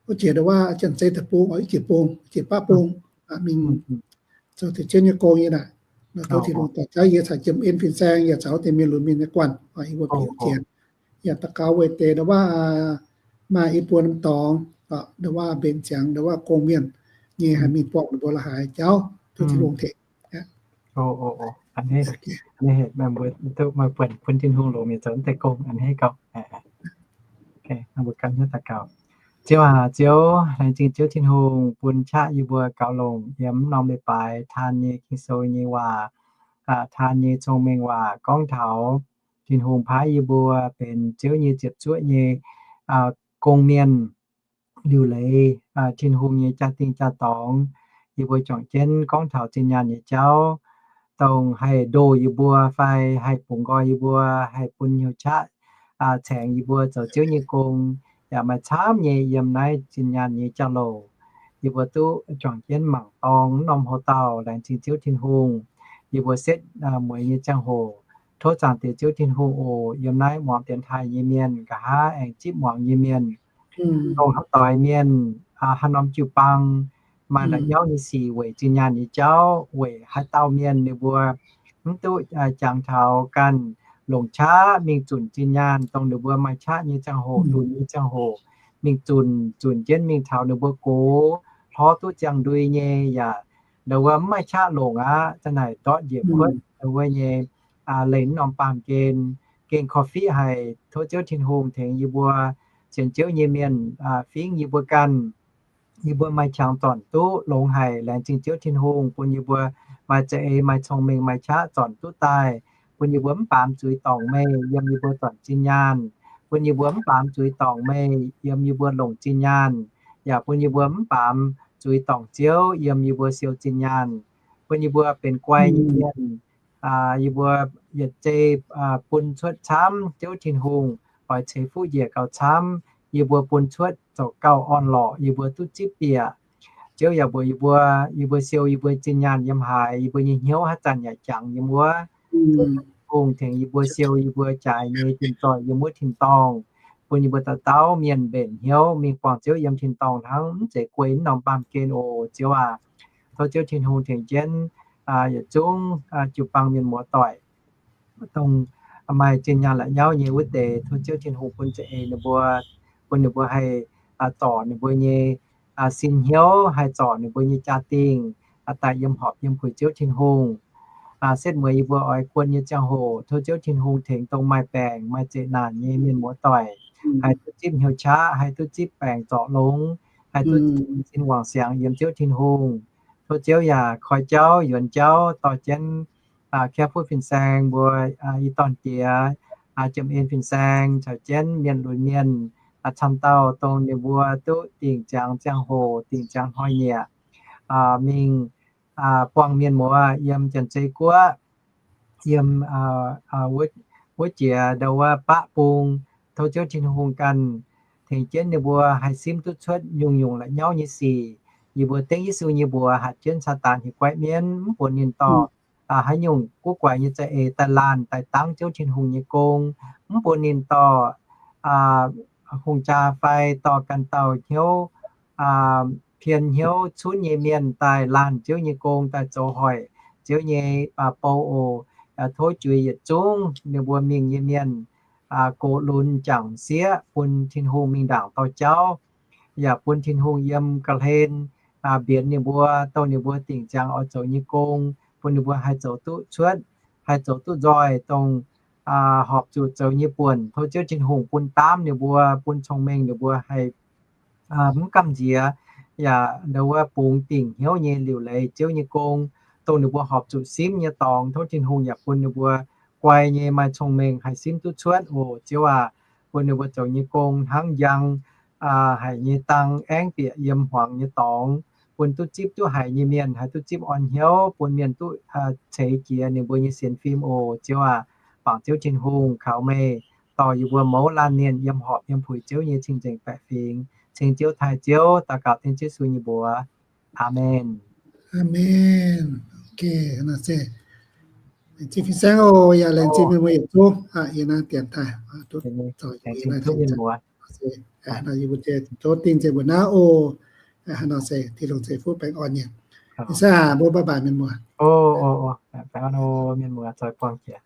wuov jiex ndo wuov Janx-Zei deic-bung oc, wuov jiex bung, wuov jiex baqv bung mingh zoux deix Ziouv nyei gong nyei naaic. Nor tov Tin-Hungh dorh jauv yie caux jiem en fin-saeng yaac caux wuov deix mienh lunx mienh nyei guanh oc, yie mbuo bieqc jiex. Yaac daux gaux weic deix ndo wuov maaih i buo norm dorngx ndo wuov mbenc ziangx ndo wuov gong mienh nyei haih mingh buangh ninh mbuo la'haaix jauv, tov Tin-Hungh tengx. Maaih buonc bun Tin-Hungh longc mienh zoux deix gong a'hneiv gauh. Ziouv aac, Ziouv, laengz zingh Ziouv Tin-Hungh bun qaqv yie mbuo gaux longc yiem norm leiz-baaix taan nyei Ging-Sou nyei waac, taan nyei cong-mengh waac gorngv taux Tin-Hungh paaiv yie mbuo benx Ziouv nyei ziepc zuoqv nyei gong mienh. Liuc leiz Tin-Hungh nyei jaa-dingh jaa-dorngx, yie mbuo juangc jienv gorngv taux zinh nyaanh nyei jauv, dongh haih ndoh yie mbuo fai haih bungx nqoi yie mbuo, haih bun hnyouv qaqv caengx yie mbuo zoux Ziouv nyei gong, yaac maaih camv nyei yiem naaiv zinh nyaanh nyei jauv-louc. Yie mbuo duqv juangc jienv mangc dorng norm hoc dauh laengz zingh Ziouv Tin-Hungh. Yie mbuo setv mueiz nyei ziangh hoc, tov Zaangc Diex Ziouv Tin-Hungh oc, yiem naaiv muangx dienx taaih nyei mienh, nqa'haav aengx zipv muangx nyei mienh, dongh haaix doix mienh, haaix norm jiu-baang maaih la'nyauv nyei sic weic zinh nyaanh nyei jauv, weic haaix dauh mienh ninh mbuo mv duqv jangx taux ganh longc qaqv mingh zunc zinh nyaanh, dongh ninh mbuo maaih qaqv nyei ziangh hoc, lunx nyei ziangh hoc, mingh zunc, zunc jienv mingh taux ninh mbuo gox hlorv duqv ziangh ndui nyei, yaac ndo wuov mv maaih qaqv longc aqv, za'naaic ndortv njiec kuotv ndo wuov nyei leih norm baamh gen, gengh korv-fiqv haic. Tov Ziouv Tin-Hungh tengx yie mbuo sienx Ziouv nyei mienh fingx yie mbuo ganh. Yie mbuo maaih qangx zornc duqv longx haic. Laengz zingh Ziouv Tin-Hungh bun yie mbuo maaih za'eix, maaih cong-mengh, maaih qaqv zornc duqv daaih, bun yie mbuo mv baamz zuiz dorngc meih yiem yie mbuo zornc zinh nyaanh, bun yie mbuo mv baamz zuiz dorngc meih yiem yie mbuo longc zinh nyaanh, yaac bun yie mbuo mv baamz zuiz dorngc Ziouv yiem yie mbuo siou zinh nyaanh, bun yie mbuo benx guai nyei mienh. Yie mbuo yietc zei bun cuotv camv, Ziouv Tin-Hungh oix ceix fuqv njiec gauh camv. Yie mbuo bun cuotv zoux gauh orn-lorqc, yie mbuo duqv zipv bieqc. Ziouv yaac mbuox yie mbuo, yie mbuo siou yie mbuo zinh nyaanh yiem haaix, yie mbuo nyei hnyouv haaix zanc yaac jangx yiem wuov. Tin-Hungh tengx yie mbuo siou yie mbuo jaaix nyei tin-zoih yiem wuov tin-dorngh, bun yie mbuo dauh dauh mienh mbenc hnyouv mingh buangh Ziouv yiem tin-dorngh hnangv, mv zeiz guei norm baamh gen oc, Ziouv aac. Tov Ziouv Tin-Hungh tengx jienv yietc zungv jiu-baang mienh muoz-doic, dongh maaih zinh nyaanh la'nyauv nyei wuov deix, tov Ziouv Tin-Hungh bun za'eix ninh mbuo, bun ninh mbuo haih zorc ninh mbuo nyei sin hnyouv, haih zorc ninh mbuo nyei jaa-dingh daaih yiem horpc yiem puix Ziouv Tin-Hungh. Setv mueiz yie mbuo oix guon nyei ziangh hoc, tov Ziouv Tin-Hungh tengx dongh maaih baengc maaih zeqc naanc nyei mienh muoz doic, haih duqv zipv hnyouv qaqv, haih duqv zipv baengc zorc longx, haih duqv zipv sin wangc siangx yiem Ziouv Tin-Hungh. Tov Ziouv yaac koi jauv yuonx jauv dorh jienv Kepv Fuqv Fin-Saeng mbuo i dorn-diex, Jiem En Fin-Saeng caux jienv mienh lunx mienh camv dauh dongh ninh mbuo duqv dingc ziangx ziangh hoc, dingc ziangx hnoi-nyieqc mingh buangh mienh muoz yiem Janx-Zei Guoqv, yiem wuov jiex ndau wuov baqv bung. Tov Ziouv Tin-Hungh ganh tengx jienv ninh mbuo haih simv duqv cuotv nyungc-nyungc la'nyauv nyei sic. Yie mbuo dengv Yesu nyei mbuox hatc jienv Saadaan hieh guaiv mienv, mv bun ninh dorh haaix nyungc guv guaix nyei za'eix daaih laanh daaih dangv Ziouv Tin-Hungh nyei gong, mv bun ninh dorh hungh jaa fai dorh ganh dauh hnyouv pien hnyouv cunv nyei mienh daaih laanh Ziouv nyei gong, daaih zoux hoic Ziouv nyei bou oc. Tov juix yietc zungv ninh mbuo mingh nyei mienh gox lunx jangc sieqv bun Tin-Hungh mingh ndaangc dorh jauv, yaac bun Tin-Hungh yiem ga'hlen mbienx ninh mbuo, dongh ninh mbuo dingc ziangx oix zoux nyei gong, bun ninh mbuo haih zoux duqv cuotv, haih zoux duqv nzoih dongh horpc zuqc zoux nyei buonc. Tov Ziouv Tin-Hungh bun daamv ninh mbuo, bun cong-mengh ninh mbuo haih mv gamh nziex, yaac ndau wuov bungx dingc hnyouv nyei liuc leiz Ziouv nyei gong, dongh ninh mbuo horpc zuqc simv nyei dorngx. Tov Tin-Hungh yaac bun ninh mbuo guai nyei maaih cong-mengh haih simv duqv cuotv oc Ziouv aac. Bun ninh mbuo zoux nyei gong hnangv njang haic nyei dang aengv bieqc yiem hmuangx nyei dorngx, bun duqv zipv duqv haiz nyei mienh haih duqv zipv orn hnyouv, bun mienh duqv ceix jiez ninh mbuo nyei sienx fim oc Ziouv aac. Bangc Ziouv Tin-Hungh kaux meih dorh yie mbuo mouz laanh mienh yiem horpc yiem puix Ziouv nyei cing-nzengc baeqc fingx. Ceng Ziouv taaih Ziouv, daux gaux dengv Yesu nyei mbuox. Aamen. Aamen. Laengz zingh fin-saeng oc, yaac laengz zingh mienh muoz yietc zungv yie naaiv dienx taaih, tov dingh nzengc mbuo naaiv oc. Haaix nor se Tin-Hungh ceix fuqv baengh orn nyei. Ih zanc mbuo bye bye mienh muoz. Mienh muoz zoih buangh jiex.